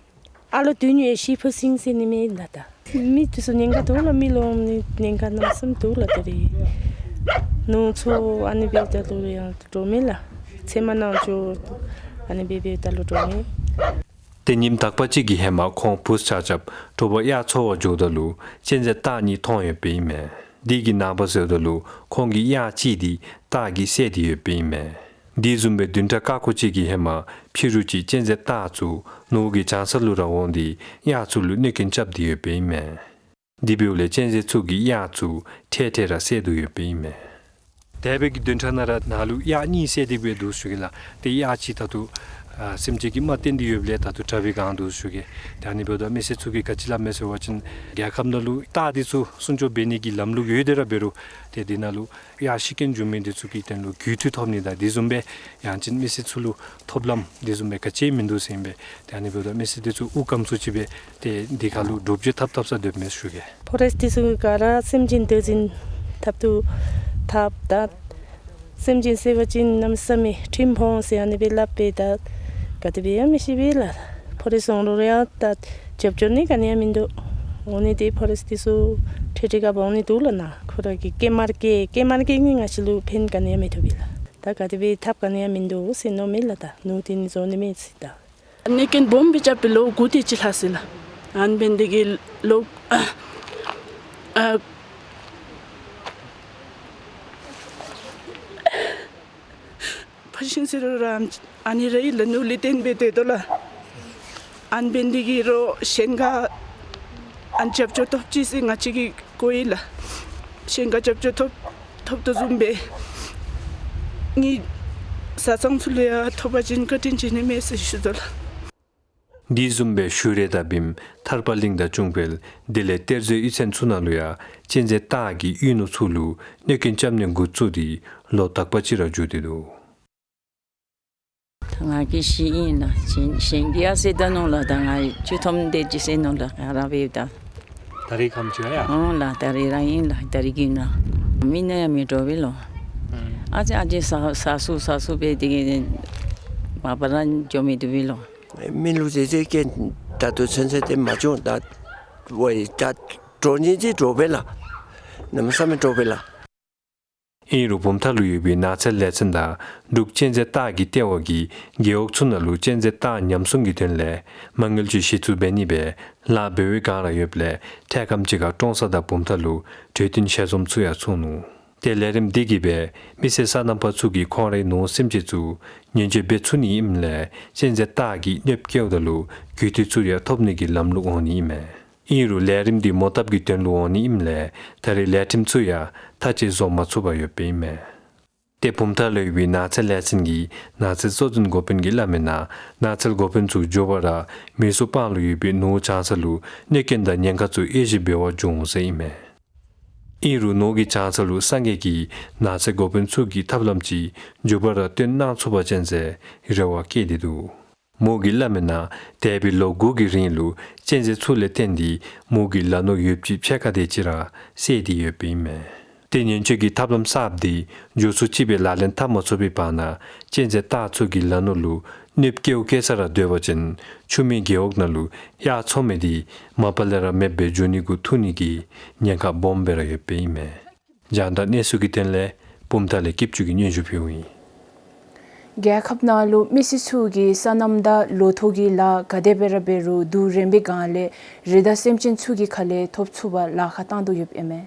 ཨ་ལོ་དུས་ཡུན་ཡང་ཤི་ཕར་ཞིང་ཟེར་ནི་མེད་ལགས། ད་མི་དེ་ཚུ་ཉེན་ཁ་འདུག་ལགས། མི་ལོ་ནི་ཉེན་ཁ་གནམ་མེད་ས་མེད་འདུག་ལགས། ད་རེས་ནོར་འཚོ་ཨ་ནི་འབདཝ་ད་ལུ་ཡང་འདྲོག་མི་ལགས། ཚེར་མ་ནང་འགྱོ་ཨ་ནི་སྦེ་འབདཝ་ད་ལུ་འདྲོག་མི། ཏེ་ཉིནམ་དག་པ་ཅིག་གི་ཧེ་མ་ཁོང་བུཚ་ཆ་ཁྱབ་དྲོ་པ་གཡག་འཚོ་བར་འགྱོཝ་ད་ལུ་གཅན་གཟན་སྟག་གཉིས་མཐོང་ཡོདཔ་ཨིན་མས། དེ་གི་ནངས་པ་ཟེརཝ་ད་ལུ་ཁོང་གི་གཡག་གཅིག་དེ་སྟག་གིས་བསད་དེ་ཡོདཔ་ཨིན་མས། དེ་བཟུམ་སྦེ་བདུན་ཕྲག་ཀ་ཁོ་ཅིག་གི་ཧེ་མ་ཕྱི་རུ་ཅིག་གཅན་གཟན་སྟག་ཚུ་ནོར་གྱི་བྱང་ས་ལུ་ར་འོང་སྟེ་གཡག་ཚུ་ལུ་གནོད་རྐྱེན་རྐྱབ་སྟེ་ཡོདཔ་ཨིན་མས། དེ་འབདཝ་ལས་གཅན་གཟན་ཚུ་གིས་གཡག་ཚུ་འཕྲལ་འཕྲལ་ར་བསད་དོ་ཡོདཔ་ཨིན་མས། འདས་པའི་གི་བདུན་ཕྲག་ནང་ར་ནཱ་ལུ་གཡག་གཉིས་བསད་དེ་སྦེ་འདུག་ཞུ་གེ་ལགས། ཏེ་གཡག་གཅིག་ད་ལྟོ་ཨ་སེམས་ཅན་གྱིས་རྨ་བཏོན་ཏེ་ཡོདཔ་ལས་ད་ལྟོ་དྲག་པའི་བསྒང་འདུག་ཞུ་གེ། ཏེ་ཨ་ནི་འབདཝ་ད་མི་སེར་ཚུ་གིས་ག་ཅི་སླབ་མས་ཟེར་བ་ཅིན་རྒྱལ་ཁབ་ནང་ལུ་སྟག་དེ་ཚུ་སྲུང་སྐྱོབ་འབད་ནི་གི་ལམ་ལུགས་ཡོད་དེ་ར་འབད་རུང་ཏེ་དེ་ནང་ལུ་གཡག་ཤི་རྐྱེན་བྱུང་མི་དེ་ཚུ་གི་དོན་ལུ་རྒུད་འཐུས་ཐོབ་ནི་དང་དེ་བཟུམ་སྦེ་ཡང་ཅིན་མི་སེར་ཚུ་ལུ་ཐོབ་ལམ་དེ་བཟུམ་སྦེ་ག་ཅི་མིན་འདུག་ཟེར་ཨིན་པས། ཏེ་ཨ་ནི་འབདཝ་ད་མི་སེར་དེ་ཚུ་དབུགས་སྐམ་སུ་ཅིག་སྦེ་ཏེ་དེ་ཁར་ལུ་འདྲོག་བྱེལ་འཐབ་འཐབ་ས་སྡོདཔ་མས་ཞུ་གེ། ཕོ་རེསཊ་དེ་ཚུ་ག་ར་སེམས་ཅན་བདག་འཛིན་འཐབ་ཏུ་འཐབ་ད་སེམས་ཅན་བསད་པ་ཅིན་གནམ་མེད་ས་མེད་ཁྲིམས་ཕོག་འོང་ཟེར་ཨ་ནི་སྦེ་སླབ་པས། ད་ག་དེ་སྦེ་ཡང་མི་ཤེས་པས་ལགས། ཕོ་རེསཊ་འོང་རུང་ཡང་ད་རྒྱབ་སྐྱོར་ནི་ག་ནི་ཡང་མིན་འདུག། འོང་ནི་དེ་ཕོ་རེསཊ་དེ་ཚུ་འཕྲལ་འཕྲལ་ཁར་འབག་འོང་ནི་འདུག་ལགས། ནཱ་ཁོ་ར་གི་སྐྱེལ་མར་བསྐྱལ་སྐྱེལ་མར་བསྐྱལ་ནི་ང་བཅས་ལུ་ཕན་ག་ནི་ཡང་མི་ཐོགས་པས་ལགས། ད་ག་དེ་སྦེ་ཐབས་ག་ནི་ཡང་མིན་འདུག་ཟེར་མནོ་མས་ལགས། ད་ནོར་དེ་ནི་བཟོ་ནི་མེད་ཟེར་ད། གནོད་རྐྱེན་སྦོམ་སྦེ་རྐྱབ་སྦེ་ལོ་དགུ་དེ་ཅིག་ལྷག་ཅི་ལགས། ཨ་ནི་འབད་ནི་དེ་གིས་ལོ་ཨ་ཨ་ཕར་ཞིང་ཟེར་རུང་ར་ཨ་ནི་ར་ཨིན་ལགས། ནོར་ལུ་བརྟེན་སྦེ་སྡོད་དོ་ལགས། ཨ་ནི་འབད་ནི་དེ་གིས་རོགས་གཞན་ཁར་ཨ་ནི་རྒྱབ་སྐྱོར་ཐོབ་ཅི་ཟེར་ང་བཅས་ཀྱིས་གོ་ཡི་ལགས། གཞན་ཁར་རྒྱབ་སྐྱོར་ཐོབ་ཐོབ་དོ་བཟུམ་སྦེ་ངེའི་ བཟའ་ཚང་ཚུ་ལུ་ཡང་ཐོབ་པ་ཅིན་བཀའ་དྲིན་ཆེ་ནི་མས་ཟེར་ཞུ་དོ་ལགས། དེ་བཟུམ་སྦེ་ཞུ་རེ་དང་བིམ་ཐར་པ་གླིང་དང་ཅུང་བལ་དེ་ལས་གཏེར་མཛོད་གཡུས་ཚན་ཚུ་ནང་ལུ་ཡང་གཅན་གཟན་སྟག་གིས་གཡུས་ནོར་ཚུ་ལུ་གནོད་སྐྱོན་རྐྱབ་ནི་འགོ་བཙུགས་ཏེ་ལོ་དག་པ་ཅིག་ར་འགྱོ་སྟེ་འདུག། ང་གིས་བཞི་ཨིན་ལགས། གཞན་གཞན་གྱིས་ཡང་ཟེར་ད་ནུག་ལགས། ད་ང་བཅུ་ཐམ་དེ་ཅིག་ཟེར་ནུག་ལགས། ང་ར་འབདཝ་ད། ད་རིས་ཁམས་ཅིག་ཡ། ཨོང་ལགས། ད་རིས་ར་ཨིན་ལགས། ད་རིས་གི་ན་མི་ནང་ཡང་མི་འདྲོག་པས་ལོ། ཨ་ཙི་ཨ་ཙི་ཟ་ཟ་སུ་ཟ་སུ་སྦེ་དེ་གིས་མ་པ་ར་འགྱོ་མི་བཏུབ་པས་ལོ། མི་ལུ་ཟེར་ཟེར་གྱི་ད་ལྟོ་ཚུན་ཚོད་དེ་མ་བྱུང་། ད་ཝའི་ད་འདྲོག་ནི་ཅིག་འདྲོག་པས་ལགས། གནམ་མེད་ས་མེད་འདྲོག་པས་ལགས། ཨིན་རུང་བུམ་ཐང་ལུ་ཡོད་པའི་ནགས་ཚལ་ལས་ཚན་དང་འབྲུག་གཅན་གཟན་སྟག་གི་ལྟེ་བ་གིས་རྒེད་འོག་ཚུ་ནང་ལུ་གཅན་གཟན་སྟག་ཉམས་སྲུང་གི་དོན་ལས་མ་དངུལ་ཅིག་གཞི་བཙུགས་འབད་ནི་སྦེ་ལཱ་འབད་བའི་བསྒང་ར་ཡོདཔ་ལས་འཕྲལ་ཁམས་ཅིག་ཁར་ཀྲོང་གསར་དང་བུམ་ཐང་ལུ་གྲོས་བསྟུན་ཞལ་འཛོམས་ཚུ་ཡང་ཚོགས་ནུག། ཏེ་ལས་རིམ་འདི་གིས་སྦེ་མི་སེར་སོ་ནམ་པ་ཚུ་གིས་ཁོང་རའི་ནོར་སེམས་ཅན་ཚུ་ཉེན་བཅོལ་འབད་ཚུགས་ནི་ཨིནམ་ལས་གཅན་གཟན་སྟག་གིས་གནོདཔ་བཀལཝ་ད་ལུ་རྒུད་འཐུས་ཚུ་ཡང་ཐོབ་ནི་གི་ལམ་ལུགས་འོང་ནི་ཨིན་མས། ཨིན་རུང་ལས་རིམ་འདི་མོ་བཏབ་ཀྱི་དོན་ལུ་འོང་ནི་ཨིནམ་ལས་ད་རེས་ལས་ཁྲིམས་ཚུ་ཡང་མཐའ་དཔྱད་བཟོ་མ་ཚུགས་པར་ཡོདཔ་ཨིན་མས། ཏེ་བུམ་ཐང་ལུ་ཡོད་པའི་ནགས་ཚལ་ལས་ཚན་གྱི་ནགས་ཚལ་གཙོ་འཛིན་འགོ་དཔོན་གྱིས་སླབ་མིའི་ནང་ནགས་ཚལ་འགོ་དཔོན་ཚུ་མགྱོགས་པ་ར་མེ་ཤུགས་སྤང་ལུ་ཡོད་པའི་ནོར་བྱང་ས་ལུ་གནོད་སྐྱོན་དང་ཉེན་ཁ་ཚུ་དབྱེ་ཞིབ་འབད་བར་འགྱོ་འོང་ཟེར་ཨིན་མས། ཨིན་རུང་ནོར་གྱི་བྱང་ས་ལུ་སངས་རྒྱས་ཀྱིས་ནགས་ཚལ་འགོ་དཔོན་ཚུ་གི་ཐབས་ལམ་ཅིག་མགྱོགས་པ་ར་སྟོན་གནང་ཚུགས་པ་ཅིན་ཟེར་རེ་བ་བསྐྱེད་དེ་འདུག། མོ་གིས་སླབ་མིའི་ནང་འདས་པའི་ལོ་དགུ་གི་རིང་ལུ་གཅན་གཟན་ཚུ་ལས་བརྟེན་ཏེ་མོ་གི་ལ་ནོར་ཡོདཔ་ཅིག་ཕྱེད་ཀ་དེ་ཅིག་ར་བསད་དེ་ཡོདཔ་ཨིན་མས། ཏེ་ཉེན་བཅོལ་གྱི་ཐབས་ལམ་གསརཔ་འདི་མགྱོགས་སུ་ཅིག་སྦེ་ལག་ལེན་འཐབ་མ་ཚུགས་པའི་བར་ན་གཅན་གཟན་སྟག་ཚུ་གིས་ལ་ནོར་ལུ་གནོདཔ་བཀལཝ་བཀལ་ས་ར་སྡོད་པ་ཅིན་ཆུ་སྨད་རྒེད་འོག་ནང་ལུ་དབྱར་མཚོ་སྨད་འདི་མ་པ་ལས་ར་མེདཔ་སྦེ་འགྱོ་ནི་གུ་ཐུག་ནི་གི་ཉེན་ཁ་སྦོམ་སྦེ་ར་ཡོདཔ་ཨིན་མས། རྒྱང་བསྒྲགས་གནས་ཚུལ་གྱི་དོན་ལས་བུམ་ཐང་ལས་སྐྱིད་ཆུ་གིས་སྙན་ཞུ་ཕུལཝ་ཨིན། རྒྱལ་ཁབ་ནང་ལུ་མི་སེར་ཚུ་གིས་སོ་ནམ་དང་ལོ་ཐོག་གི་ལཱ་ག་དེ་སྦེ་ར་འབད་རུང་དུས་རིམ་པའི་སྒང་ལས་རི་དྭགས་སེམས་ཅན་ཚུ་གི་ཁ་ལས་ཐོབ་ཚུགས་པར་ལཱ་ཁག་བཏང་དོ་ཡོདཔ་ཨིན་མས།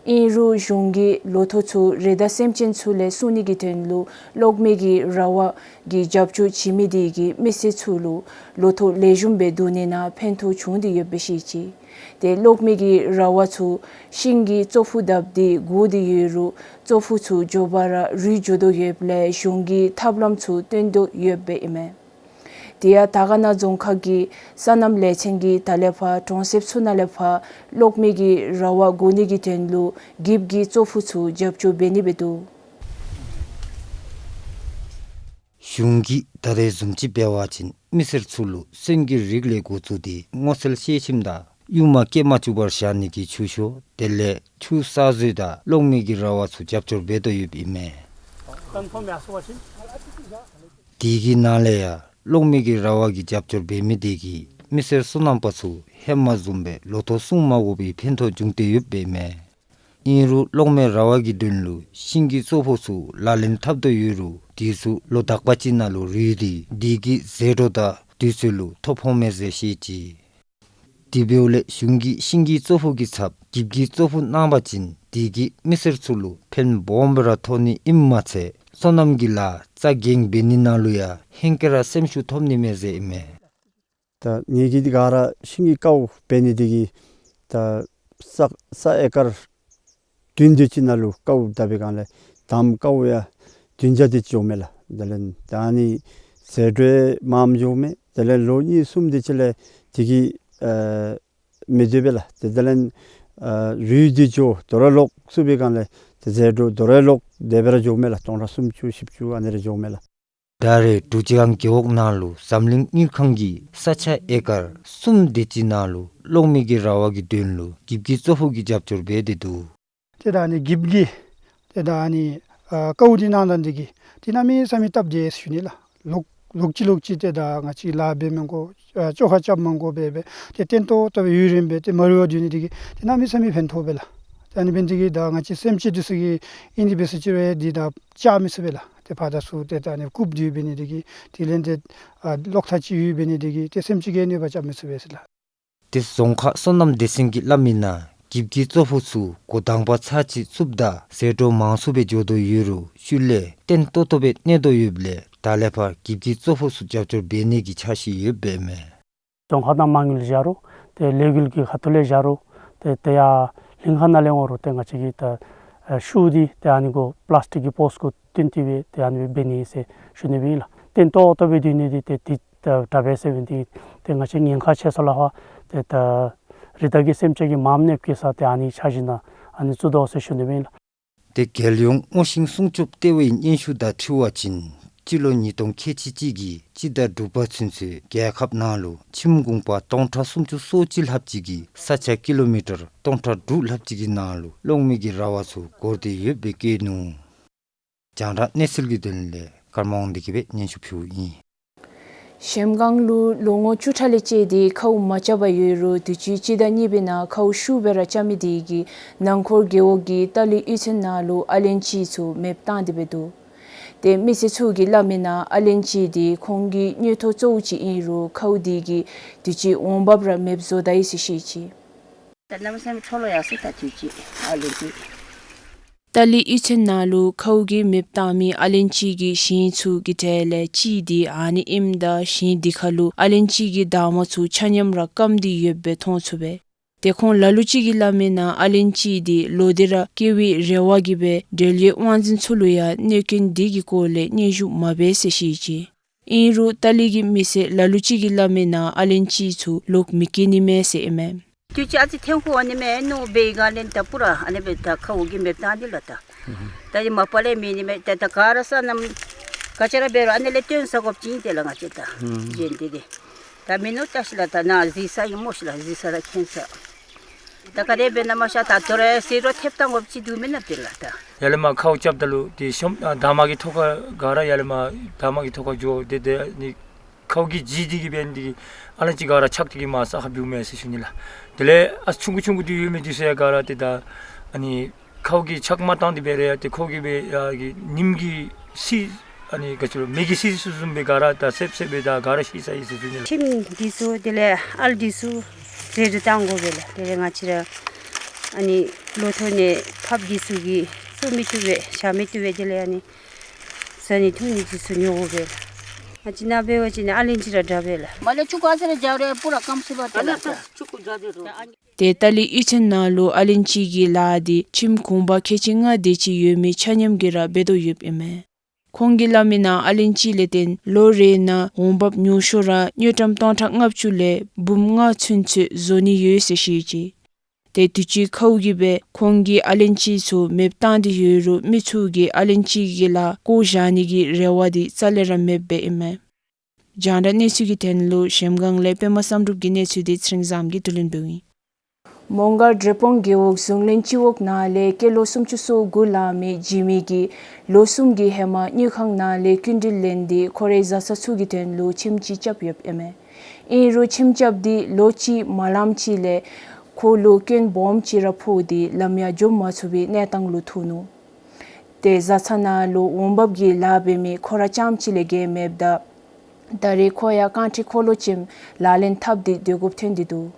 ཨིན་རུང་གཞུང་གིས་ལོ་ཐོག་ཚུ་རི་དྭགས་སེམས་ཅན་ཚུ་ལས་སྲུང་ནི་གི་དོན་ལུ་གློག་མེ་གི་ར་བ་གི་རྒྱབ་སྐྱོར་བྱིན་མི་དེ་གིས་མི་སེར་ཚུ་ལུ་ལོ་ཐོག་ལེགས་ཤོམ་སྦེ་བསྡུ་ནི་ནང་ཕན་ཐོགས་བྱུང་སྟེ་ཡོདཔ་སྦེ་བཤད་ཅི། ཏེ་གློག་མེ་གི་ར་བ་ཚུ་ཤིང་གི་ཙོག་ཕུ་བརྡབས་ཏེ་བསྒོར་ཏེ་ཡོད་རུང་ཙོག་ཕུ་ཚུ་མགྱོགས་པ་ར་རུལ་འགྱོ་དོ་ཡོདཔ་ལས་གཞུང་གིས་ཐབས་ལམ་ཚུ་སྟོན་དོ་ཡོདཔ་ཨིན་མས། དེ་ཡང་དར་དཀར་ན་རྫོང་ཁག་གི་སོ་ནམ་ལས་ཚན་གྱིས་ད་ལས་ཕར་གྲོང་གསེབ་ཚུ་ནང་ལས་ཕར་གློག་མེ་གི་ར་བ་བསྒོར་ནི་གི་དོན་ལུ་འགྱིབ་ཀྱི་ཙོག་ཕུ་ཚུ་རྒྱབ་སྐྱོར་འབད་ནི་སྦེ་འདུག། གཞུང་གིས་ད་རེས་བཟུམ་ཅིག་འབད་བ་ཅིན་མི་སེར་ཚུ་ལུ་སོན་གྱི་རིགས་ལས་འགོ་བཙུགས་ཏེ་སྔོ་ཚལ་ཤེལ་ཆེམ་དང་ཡུར་མ་སྐྱེ་མ་བཅུག་པར་བཞག་ནི་གི་ཆུ་ཤོག་དེ་ལས་ཆུ་གསར་བཟོ་དང་གློག་མེ་གི་ར་བ་ཚུ་རྒྱབ་སྐྱོར་འབད་དོ་ཡོདཔ་ཨིན་མས། དེ་གི་ནང་ལས་ཡང་གློག་མེ་གི་ར་བ་གི་རྒྱབ་སྐྱོར་འབད་མི་དེ་གིས་མི་སེར་སོ་ནམ་པ་ཚུ་ཧེ་མ་བཟུམ་སྦེ་ལོ་ཐོག་སྲུང་མ་དགོ་པའི་ཕན་ཐོགས་བྱུང་སྟེ་ཡོདཔ་ཨིན་མས། ཨིན་རུང་གློག་མེ་ར་བ་གི་དོན་ལུ་ཤིང་གི་ཙོག་ཕུ་ཚུ་ལག་ལེན་འཐབ་དོ་ཡོད་རུང་དེ་ཚུ་ལོ་དག་པ་ཅིག་ནང་ལུ་རུལ་ཏེ་དེ་གི་ཟད་འགྲོ་དང་དུས་ཚོད་ལུ་ཐོ་ཕོག་མས་ཟེར་བཤད་ཅི། དེ་འབདཝ་ལས་གཞུང་གིས་ཤིང་གི་ཙོག་ཕུ་གི་ཚབ་འགྱིབ་ཀྱི་ཙོག་ཕུ་གནང་བ་ཅིན་དེ་གིས་མི་སེར་ཚུ་ལུ་ཕན་སྦོམ་སྦེ་ར་ཐོགས་ནི་ཨིནམ་མ་ཚད་སོ་ནམ་གྱི་ལཱ་རྩ་འགེངས་འབད་ནི་ནང་ལུ་ཡང་ཧེང་སྐལ་ར་སེམས་ཤུགས་ཐོབ་ནི་མས་ཟེར་ཨིན་མས། ད་ངེ་གི་འདི་ག་ར་ཤིང་གི་ཀཝ་འབད་ནི་དེ་གིས་ད་ས་ས་ཨེ་ཀར་བདུན་དེ་ཅིག་ནང་ལུ་ཀཝ་བཏབ་པའི་སྒང་ལས་དམ་ཀཝ་ཡང་བདུན་བརྒྱ་དེ་ཅིག་འགྱོཝ་མས་ལགས། དེ་ལས་ད་ཨ་ནི་ཟད་འགྲོ་མངམ་འགྱོཝ་མས། དེ་ལས་ལོ་གཉིས་གསུམ་དེ་ཅིག་ལས་དེ་གིས་ཨ་མི་སྡོད་པས་ལགས། དེ་དེ་ལས་ཨ་རུལ་ཏེ་འགྱོ། དོ་རུང་ལོག་བཙུགས་པའི་སྒང་ལས་དེ་ཟད་འགྲོ་དོ་རུང་ལོག་དེ་སྦེ་ར་འགྱོཝ་མས་ལགས། སྟོང་ཕྲག་སུམ་ཅུ་བཞི་བཅུ་ཨ་ནི་ར་འགྱོཝ་མས་ལགས། ད་རེས་འབྲུག་རྗེས་འབངས་རྒེད་འོག་ནང་ལུ་འཛམ་གླིང་དངུལ་ཁང་གིས་ས་ཆ་ཨེ་ཀར་གསུམ་དེ་ཅིག་ནང་ལུ་གློག་མེ་གི་ར་བ་གི་དོན་ལུ་འགྱིབ་ཀྱི་ཙོག་ཕུ་གི་རྒྱབ་སྐྱོར་འབད་དེ་འདུག། ཏེ་ད་ཨ་ནི་འགྱིབ་ཀྱི་ཏེ་ད་ཨ་ནི་ཨ་ཀཝ་འདི་གནང་ད་འདི་གིས་ཏེ་གནམ་མེད་ས་མེད་སྟབས་བདེ་ཟེར་ཞུ་ནི་ལགས། ལོག་ལོག་ཅི་ལོག་ཅི་ཏེ་ད་ང་བཅས་ལཱ་འབད་མི་དགོ། ཨ་བཅོ་ཁ་རྐྱབ་མི་དགོ་པས་སྦེ་ཏེ་བརྟན་ཏོག་ཏོ་སྦེ་ཡུན་རིངམོ་སྦེ་ཏེ་མ་རུལ་བར་སྡོད་ནི་དེ་གིས་ཏེ་གནམ་མེད་ས་མེད་ཕན་ཐོགས་པས་ལགས། ཏེ་ཨ་ནི་འབད་ནི་དེ་གིས་ད་ང་བཅས་སེམས་ཅན་འདི་ཚུ་གིས་ཨིན་དེ་སྦེ་ཟེར་ཅིག་ར་འདི་ད་བཅག་མི་ཚུགས་པས་ལགས། ཏེ་ཕར་དང་ཚུར་ཏེ་ད་ཨ་ནི་བཀུག་སྡོད་འབད་ནི་དེ་གིས་དེ་ལས་ཏེ་ཨ་གློག་ཐག་ཅིག་ཡོད་འབད་ནི་དེ་གིས་ཏེ་སེམས་ཅན་གྱི་གནོད་པ་རྐྱབ་མི་ཚུགས་པས་ཟེར་ལགས། ཏེ་རྫོང་ཁག་སོ་ནམ་སྡེ་ཚན་གྱིས་སླབ་མིའི་ནང་འགྱིབ་ཀྱི་ཙོག་ཕུ་ཚུ་འགོ་དང་པ་ཚར་གཅིག་བཙུགསཔ་ད་ཟད་འགྲོ་མང་སུ་སྦེ་འགྱོ་དོ་ཡོད་རུང་ཤུལ་ལས་བརྟན་ཏོག་ཏོ་སྦེ་གནས་དོ་ཡོདཔ་ལས་ད་ལས་ཕར་འགྱིབ་ཀྱི་ཙོག་ཕུ་ཚུ་རྒྱབ་སྐྱོར་འབད་ནི་གི་འཆར་གཞི་ཡོདཔ་ཨིན་མས། རྫོང་ཁག་ནང་མ་དངུལ་བཞག་རུང་ཏེ་ལས་འགུལ་གྱི་ཁ་ཐུག་ལས་བཞག་རུང་ཏེ་ཏེ་ཡར་གླིང་ཁ་ནང་ལས་འོང་རུང་ཏེ་ང་བཅས་ཀྱིས་ད་ ཨ་ཤུགས་འདི་ཏེ་ཨ་ནི་གུ་པླཱསི་ཊིག་གི་པོསཊ་གུ་བཏོན་ཏེ་སྦེ་ཏེ་ཨ་ནི་སྦེ་འབད་ནི་ཟེར་ཞུ་ནི་སྦེ་ཨིན་ལགས། ཏེ་ཏོག་ཏོ་སྦེ་སྡོད་ནི་འདི་ཏེ་འདི་ད་དྲག་པས་ཟེར་བའི་འདི་ཏེ་ང་བཅས་ཉེན་ཁ་ཆེ་ས་ལུ་ཧ་ཏེ་ད་རི་དྭགས་ཀྱི་སེམས་ཅན་གྱིས་མངམ་གནོདཔ་བཀལ་ས་ཏེ་ཨ་ནི་འཆར་གཞི་ནང་ཨ་ནི་བཙུགས་དོ་ཟེར་ཞུ་ནི་སྦེ་ཨིན་ལགས། ཏེ་རྒྱལ་ཡོངས་སྔོ་ཤིང་སྲུང་སྐྱོབ་ལྟེ་བའི་སྙན་ཞུ་དང་འཁྲིལ་བ་ཅིན་སྤྱི་ལོ་ཉིས་སྟོང་ཁལ་གཅིག་གཅིག་གི་སྤྱི་ཟླ་དྲུག་པ་ཚུན་ཚོད་རྒྱལ་ཁབ་ནང་ལུ་ཁྱིམ་གུང་པ་སྟོང་ཕྲག་སུམ་ཅུ་སོ་གཅིག་ལྷགཔ་ཅིག་གིས་ས་ཆ་ཀི་ལོ་མི་ཊར་སྟོང་ཕྲག་དྲུག་ལྷགཔ་ཅིག་གི་ནང་ལུ་གློག་མེ་གི་ར་བ་ཚུ་བསྐོར་ཏེ་ཡོདཔ་སྦེ་བཀོད་ནུག། རྒྱང་བསྒྲགས་གནས་ཚུལ་གྱི་དོན་ལས་ཀརྨ་དབང་འདུས་ཀྱིས་སྦེ་སྙན་ཞུ་ཕུལཝ་ཨིན། གཞལམ་སྒང་ལུ་ལོ་ངོ་བཅུ་ཕྲག་ལས་བཅད་དེ་ཁཝ་མ་རྐྱབ་པར་ཡོད་རུང་དུས་ཅི་སྤྱི་ཟླ་གཉིས་པའི་ནང་ཁཝ་ཤུགས་སྦེ་ར་རྐྱབ་མི་དེ་གིས་ནང་འཁོར་རྒེད་འོག་གི་ཏ་ལི་གཡུས་ཚན་ནང་ལུ་ཨ་ལན་ཅི་ཚུ་མེདཔ་བཏང་སྟེ་སྦེ་འདུག། ཏེ་མི་སེར་ཚུ་གིས་སླབ་མི་ནང་ཨ་ལན་ཅི་དེ་ཁོང་གི་དངུལ་ཐོག་གཙོ་བོ་ཅིག་ཨིན་རུང་ཁཝ་དེ་གིས་དུས་ཅི་འོང་འབབ་ར་མེདཔ་བཟོ་ད་ཡི་ཟེར་བཤད་ཅི། ད་གནམ་མེད་ས་མེད་འཕྲོ་བརླག་ཡར་སོ་ད་དུས་ཅི་ཨ་ལན་ཅི། ཏ་ལི་གཡུས་ཚན་ནང་ལུ་ཁཝ་གིས་མེདཔ་བཏང་མི་ཨ་ལན་ཅི་གི་ཞིང་ཚུ་གི་གྲས་ལས་གཅིག་དེ་ཨ་ནི་ཨིནམ་ད་ཞིང་དེ་ཁར་ལུ་ཨ་ལན་ཅི་གི་འདབ་མ་ཚུ་ཆ་མཉམ་ར་སྐམ་སྟེ་ཡོདཔ་སྦེ་མཐོང་ཚུགས་པས། ཏེ་ཁོང་ལ་ལུ་ཅིག་གིས་སླབ་མི་ནང་ཨ་ལན་ཅི་དེ་ལོག་སྟེ་ར་སྐྱེ་བའི་རེ་བ་གིས་སྦེ་འབྲེལ་ཡོད་དབང་འཛིན་ཚུ་ལུ་ཡང་གནོད་སྐྱོན་དེ་གི་སྐོར་ལས་སྙན་ཞུ་མ་འབད་ཟེར་བཤད་ཅི། ཨིན་རུང་ཏ་ལི་གི་མི་སེར་ལ་ལུ་ཅིག་གིས་སླབ་མི་ནང་ཨ་ལན་ཅི་ཚུ་ལོག་མི་སྐྱེ་ནི་མས་ཟེར་ཨིན་མས། དུས་ཅི་ཨ་ཙི་ཐོན་ཁུངས་ཨ་ནི་མེད་ནུག་པས། ག་ལས་ད་པུ་ར་ཨ་ནི་སྦེ་ད་ཁཝ་གིས་མེདཔ་བཏང་སྟེ་ལགས་ད། ད་ཡི་མ་པ་ལས་མེད་ནི་མས། ད་ད་ག་ར་ས་གནམ་ག་ཅི་ར་འབད་རུང་ཨ་ནི་ལས་བཏོན་ཟ་དགོཔ་ཅིག་ཨིན་ཏེ་ལགས་ང་བཅས་ད། གཞན་དེ་དེ་ད་མིན་ནུག་ད་ཤི་ལགས། ད་ནཱ་གཟིགས་ས་ཨིན་སྨོ་ཤི་ལགས། གཟིགས་ས་ར་མཁྱེན་ས། ད་ག་དེ་སྦེ་ན་མ་ཤ་ད་དོ་རུང་ཟད་འགྲོ་ཐེབས་བཏང་དགོཔ་ཅིག་འདུག་མེན་ན་ཏེ་ལགས་ད། ཡར་ལས་མར་ཁཝ་རྐྱབ་ད་ལུ་ཏེ་ཤོམ་ཨ་འདབ་མ་གི་ཐོག་ཁར་ག་ར་ཡར་ལས་མར་འདབ་མ་གི་ཐོག་ཁར་འགྱོ་སྟེ་ཏེ་ཨ་ནི་ཁཝ་གི་ལྗིད་འདི་གིས་འབད་ནི་དེ་གིས་ཨ་ལན་ཅི་ག་ར་ཆག་སྟེ་གིས་མར་ས་ཁར་བུད་མས་ཟེར་ཞུ་ནི་ལགས། དེ་ལས་ཨ་ཆུང་ཀུ་ཆུང་ཀུ་འདི་ཡོད་མི་འདི་ཚུ་ཡང་ག་ར་ཏེ་ད་ཨ་ནི་ཁཝ་གིས་ཆག་མ་བཏང་སྟེ་འབད་རུང་ཡང་ཏེ་ཁཝ་གིས་འབད་ཡར་གྱི་ཉིམ་གིས་བསྲེགས་ཨ་ནི་ག་ཅི་ལོ་མེ་གིས་བསྲེགས་བསྲེགསཔ་བཟུམ་སྦེ་ག་ར་ད་བསྲེགས་བསྲེགས་སྦེ་ད་ག་ར་ཤི་ས་ཨིན་ཟེར་ཞུ་ནི་ལགས། ཁྱིམ་འདི་ཚུ་དེ་ལས་ཨལ་འདི་ཚུ་རེ་རེ་བཏང་དགོ་པས་ལགས། དེ་ལས་ང་བཅས་ར་ཨ་ནི་ལོ་ཐོག་ནས་ཕགཔ་འདི་ཚུ་གིས་བཙུགས་མི་བཏུབ་པས་བཞག་མི་བཏུབ་པས། དེ་ལས་ཨ་ནི་བཟའ་ནི་འཐུང་ནི་འདི་ཚུ་ཉོ་དགོ་པས་ལགས། ང་བཅས་ནཱ་འབད་བ་ཅིན་ཨ་ལན་ཅི་ར་དྲག་པས་ལགས། མ་ལས་ཆུ་ཀ་ཟེར་ར་རྒྱབ་རེ་པུ་ར་སྐམ་སོ་བ་ཏེ་ལགས། ཏེ་ཏ་ལི་གཡུས་ཚན་ནང་ལུ་ཨ་ལན་ཅི་གི་ལཱ་འདི་ཁྱིམ་གུང་པ་ཁལ་གཅིག་ལྔ་དེ་ཅིག་ཡོད་མི་ཆ་མཉམ་གྱིས་ར་འབད་དོ་ཡོདཔ་ཨིན་མས། ཁོང་གིས་སླབ་མི་ནང་ཨ་ལན་ཅི་ལས་བརྟེན་ལོ་རེ་ནང་འོང་འབབ་ཉུང་ཤོས་ར་དངུལ་ཀྲམ་སྟོང་ཕྲག་ལྔ་བཅུ་ལས་འབུམ་ལྔ་ཚུན་ཚོད་བཟོ་ནི་ཡོད་ཟེར་བཤད་ཅི། ཏེ་དུས་ཅི་ཁཝ་གིས་འབད་ཁོང་གི་ཨ་ལན་ཅི་ཚུ་མེདཔ་བཏང་སྟེ་ཡོད་རུང་མི་ཚུ་གིས་ཨ་ལན་ཅི་གི་ལཱ་བཀོ་བཞག་ནི་གི་རེ་བ་འདི་རྩ་ལས་ར་མེདཔ་སྦེ་ཨིན་མས། རྒྱང་བསྒྲགས་གནས་ཚུལ་གྱི་དོན་ལུ་གཞལམ་སྒང་ལས་པདྨ་བསམ་གྲུབ་ཀྱི་གནས་ཚུལ་འདི་ཚེ་རིང་བཟངམོ་གིས་བསྡུ་ལེན་འབདཝ་ཨིན། མོང་སྒར་འབྲས་སྤུངས་རྒེད་འོག་གཟུངས་གླིང་སྤྱི་འོག་ནང་ལས་སྐྱེས་ལོ་སུམ་ཅུ་སོ་དགུ་ལང་མི་འཇིགས་མེད་ཀྱིས་ལོ་གསུམ་གྱི་ཧེ་མ་དངུལ་ཁང་ནང་ལས་སྐྱིན་འགྲུལ་ལེན་ཏེ་ཁོ་རའི་བཟའ་ཚང་ཚུ་གི་དོན་ལུ་ཁྱིམ་ཅིག་རྐྱབ་ཡོདཔ་ཨིན་མས། ཨིན་རུང་ཁྱིམ་རྐྱབ་འདི་ལོ་གཅིག་མ་ལངམ་ཅིག་ལས་ཁོ་ལུ་སྐྱོན་སྦོམ་ཅིག་ར་ཕོག་སྟེ་ལམ་ཡང་འགྱོ་མ་ཚུགས་པའི་གནས་སྟངས་ལུ་ཐུག་ནུག། ཏེ་བཟའ་ཚང་ནང་ལུ་འོང་འབབ་ཀྱི་ལཱ་འབད་མི་ཁོ་ར་རྐྱངམ་ཅིག་ལས་བརྒལ་མེདཔ་ད་ད་རེས་ཁོ་ཡང་རྐང་ཁྲི་འཁོར་ལོ་ཅན་ལག་ལེན་འཐབ་སྟེ་སྡོད་དགོཔ་ཐོན་ཏེ་འདུག།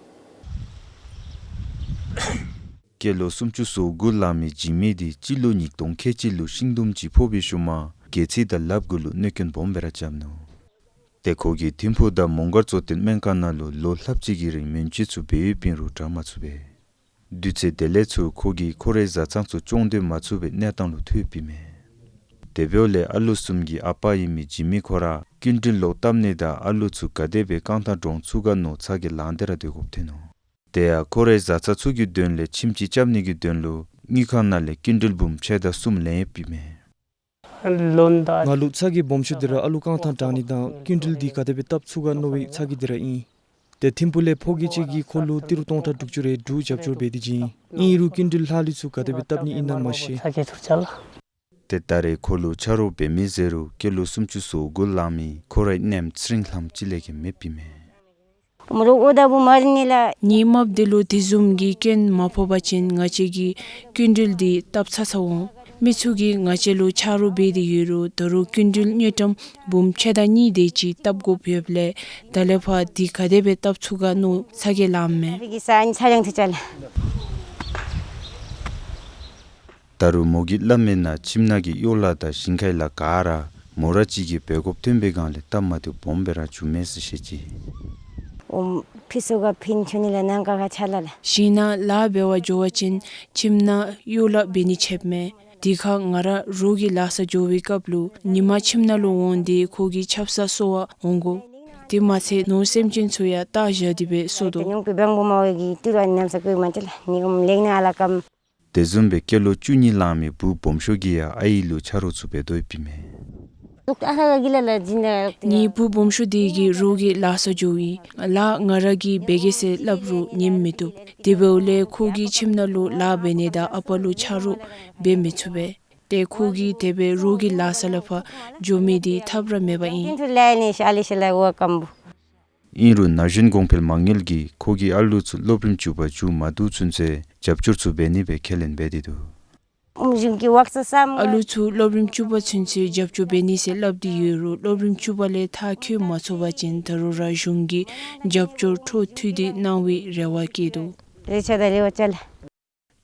སྐྱེས་ལོ་སུམ་ཅུ་སོ་དགུ་ལང་མི་འཇིགས་མེད་འདི་སྤྱི་ལོ་ཉིས་སྟོང་ཁལ་གཅིག་ལུ་ཤིང་དུམ་ཅིག་ཕོག་པའི་ཤུལ་མ་སྒལ་ཚིགས་དང་ལགཔ་གུ་ལུ་གནོད་སྐྱོན་སྦོམ་སྦེ་ར་རྐྱབ་ནུག། ཏེ་ཁོ་གིས་ཐིམ་ཕུག་དང་མོང་སྒར་གཙོ་བསྟེན་སྨན་ཁང་ནང་ལུ་ལོ་ལྷགཔ་ཅིག་གི་རིང་སྨན་བཅོས་ཚུ་འབད་ཡོདཔ་ཨིན་རུང་དྲག་མ་ཚུགས་པས། དུས་ཚོད་དེ་ལས་ཚུར་ཁོ་གིས་ཁོ་རའི་བཟའ་ཚང་ཚུ་སྐྱོང་སྡོད་མ་ཚུགས་པའི་གནས་སྟངས་ལུ་ཐུག་ཡོདཔ་ཨིན་མས། དེ་འབདཝ་ལས་ཨ་ལུ་གསུམ་གྱི་ཨ་པ་ཨིན་མི་འཇིགས་མེད་ཁོ་ར་སྐྱིན་འགྲུལ་ལོག་བཏབ་ནི་དང་ཨ་ལུ་ཚུ་ག་དེ་སྦེ་རྐང་ཐང་འདྲོངས་ཚུགས་ག་མནོ་ཚ་གྱང་ལངས་ཏེ་ར་སྡོད་དགོཔ་ཐོན་ནུག། དེ་ཡང་ཁོ་རའི་བཟའ་ཚང་ཚུ་གི་དོན་ལས་ཁྱིམ་ཅིག་རྐྱབ་ནི་གི་དོན་ལུ་དངུལ་ཁང་ནང་ལས་སྐྱིན་འགྲུལ་འབུམ་ཕྱེད་དང་གསུམ་ལེན་ཡོདཔ་ཨིན་མས། ང་ལུ་ཚ་གྱང་སྦོམ་ཤོས་འདི་ར་ཨ་ལུ་རྐང་ཐང་འདྲོངས་ནི་དང་སྐྱིན་འགྲུལ་འདི་ག་དེ་སྦེ་བཏབ་ཚུགས་ག་མནོ་བའི་ཚ་གྱང་འདི་ར་ཨིན། ཏེ་ཐིམ་ཕུག་ལས་ཕོ་སྐྱེས་ཅིག་གིས་ཁོ་ལུ་ཏི་རུ་སྟོང་ཕྲག་དྲུག་ཅུ་རེ་དྲུག་རྒྱབ་སྐྱོར་འབད་དེ་བྱིན། ཨིན་རུང་སྐྱིན་འགྲུལ་ལྷག་ལུས་ཚུ་ག་དེ་སྦེ་བཏབ་ནི་ཨིན་ན་མ་ཤེས། ཏེ་ད་རེས་ཁོ་ལུ་ཆ་རོགས་འབད་མི་ཟེར་རུང་སྐྱེས་ལོ་སུམ་ཅུ་སོ་དགུ་ལང་མི་ཁོ་རའི་མནའམ་ཚེ་རིང་ལྷམོ་གཅིག་ལས་བརྒལ་མེདཔ་ཨིན་མས། ངེའི་རྨགཔ་འདི་ལུ་དེ་བཟུམ་གྱི་སྐྱོན་མ་ཕོག་པ་ཅིན་ང་བཅས་ཀྱིས་སྐྱིན་འགྲུལ་འདི་བཏབ་ཚར་ཚརཝ་འོང་། མི་ཚུ་གིས་ང་བཅས་ལུ་ཆ་རོགས་འབད་དེ་ཡོད་རུང་ད་རུང་སྐྱིན་འགྲུལ་དངུལ་ཀྲམ་འབུམ་ཕྱེད་དང་གཉིས་དེ་ཅིག་བཏབ་དགོཔ་ཡོདཔ་ལས་ད་ལས་ཕར་འདི་ག་དེ་སྦེ་བཏབ་ཚུགས་ག་མནོ་ཚ་གྱང་ལངམ་མས། ད་རུང་མོ་གིས་སླབ་མི་ནང་ཁྱིམ་ནང་གི་གཡོག་ལཱ་དང་ཞིང་ཁའི་ལཱ་ག་ར་མོ་ར་གཅིག་གིས་འབད་དགོཔ་ཐོན་པའི་སྒང་ལས་སྟབས་མ་བདེཝ་སྦོམ་སྦེ་ར་བྱུངམ་མས་ཟེར་བཤད་ཅི། ཨོམ་ ཕི་སུ་ག་ཕིན་ཆུ་ནི་ལ་ནང་ཀ་ཁ་ཆ་ལ་ལ། ཞིང་ནང་ལཱ་འབད་བར་འགྱོ་བ་ཅིན་ཁྱིམ་ནང་གཡོག་ལཱ་འབད་ནི་ཆདཔ་མས། དེ་ཁར་ང་ར་རོགས་ཀྱི་ལཱ་ས་འགྱོ་བའི་སྐབས་ལུ་ཉིན་མ་ཁྱིམ་ནང་ལུ་འོང་སྟེ་ཁོ་གི་ཆབ་གསང་གསོ་བར་འོང་དགོ། དེ་མ་ཚད་ནོར་སེམས་ཅན་ཚུ་ཡང་བལྟ་བཞག་སྟེ་སྦེ་གསོ་དོ། ཉུང་པའི་བང་བུ་མ་བའི་གི་ཏི་རུ་ཨ་ནི་ནམ་ས་ཀོའི་མ་ཅི་ལ་ནི་འོམ་ལེགས་ན་ཨ་ལ་ཀམ། དེ་བཟུམ་སྦེ་སྐྱེས་ལོ་བཅུ་གཉིས་ལང་མི་བུ་སྦོམ་ཤོས་ཀྱིས་ཡང་ཨའི་ལུ་ཆ་རོགས་ཚུ་འབད་དོ་ཡོདཔ་ཨིན་མས། ངེའི་བུ་སྦོམ་ཤོས་དེ་གིས་རོགས་ཀྱི་ལཱ་ས་འགྱོཝ་ཨིན། ལཱ་ང་ར་གིས་འབད་གེ་ཟེར་སླབ་རུང་ཉན་མི་བཏུབ། དེ་འབདཝ་ལས་ཁོ་གིས་ཁྱིམ་ནང་ལུ་ལཱ་འབད་ནི་དང་ཨ་པ་ལུ་ཆ་རོགས་འབད་མི་ཚུགས་པས། ཏེ་ཁོ་གིས་དེ་སྦེ་རོགས་ཀྱི་ལཱ་ས་ལས་ཕར་འགྱོ་མི་དེ་ཐབས་ར་མེདཔ་ཨིན། ཨིན་རུང་ན་གཞོན་གོང་འཕེལ་མ་དངུལ་གྱིས་ཁོ་གི་ཨ་ལུ་ཚུ་སློབ་རིམ་བཅུ་པ་མཇུག་མ་བསྡུ་ཚུན་ཚོད་རྒྱབ་སྐྱོར་ཚུ་འབད་ནི་སྦེ་ཁས་ལེན་འབད་དེ་འདུག། ཨ་ལུ་ཚུ་སློབ་རིམ་བཅུ་པ་ཚུན་ཚོད་རྒྱབ་སྐྱོར་འབད་ནི་ཟེར་སླབ་སྟེ་ཡོད་རུང་སློབ་རིམ་བཅུ་པ་ལས་མཐར་འཁྱོལ་མ་ཚུགས་པ་ཅིན་ད་རུང་ར་གཞུང་གི་རྒྱབ་སྐྱོར་འཕྲོ་མཐུད་དེ་གནང་བའི་རེ་བ་བསྐྱེད་དོ།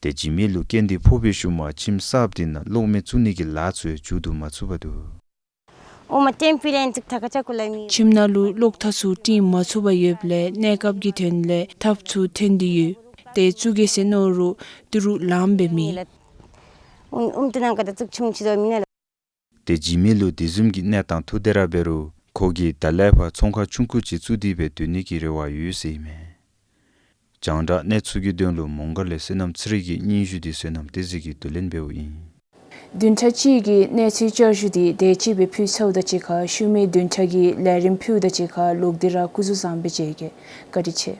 ཏེ་འཇིགས་མེད་ལུ་རྐྱེན་འདི་ཕོག་པའི་ཤུལ་མ་ཁྱིམ་གསརཔ་དེ་ནང་གློག་མེ་བཙུགས་ནི་གི་ལཱ་ཚུ་ཡང་མཇུག་བསྡུ་མ་ཚུགས་པར་འདུག། ཁྱིམ་ནང་ལུ་གློག་ཐག་ཚུ་བཏིང་མ་ཚུགས་པར་ཡོདཔ་ལས་གནས་སྐབས་ཀྱི་དོན་ལས་ཐགཔ་ཚུ་འཐེན་ཏེ་ཡོད། ཏེ་བཙུགས་གེ་ཟེར་མནོ་རུང་ཏི་རུ་ལངམ་སྦེ་མེད། ཏེ་འཇིགས་མེད་ལུ་དེ་བཟུམ་གྱི་གནས་སྟངས་ཐུག་སྟེ་ར་འབད་རུང་ཁོ་གིས་ད་ལས་ཕར་ཚོང་ཁང་ཆུང་ཀུ་ཅིག་བཙུགས་ཏེ་སྦེ་སྡོད་ནི་གི་རེ་བ་ཡོད་ཟེར་ཨིན་མས། རྒྱང་བསྒྲགས་གནས་ཚུལ་གྱི་དོན་ལུ་མོང་སྒར་ལས་བསོད་ནམས་ཚེ་རིང་གི་སྙན་ཞུ་དེ་བསོད་ནམས་བསྟན་འཛིན་གྱིས་བསྡུ་ལེན་འབདཝ་ཨིན། བདུན་ཕྲག་གཅིག་གི་གནས་ཚུལ་བསྐྱར་ཞུ་དེ་དེ་ཅིག་སྦེ་ཕུལ་ཚརཝ་ད་གཅིག་ཁར་ཤུལ་མའི་བདུན་ཕྲག་གི་ལས་རིམ་ཕུལཝ་ད་གཅིག་ཁར་ལོག་སྟེ་ར་སྐུ་གཟུགས་བཟང་པོ་མཇལ་གེ། བཀའ་དྲིན་ཆེ།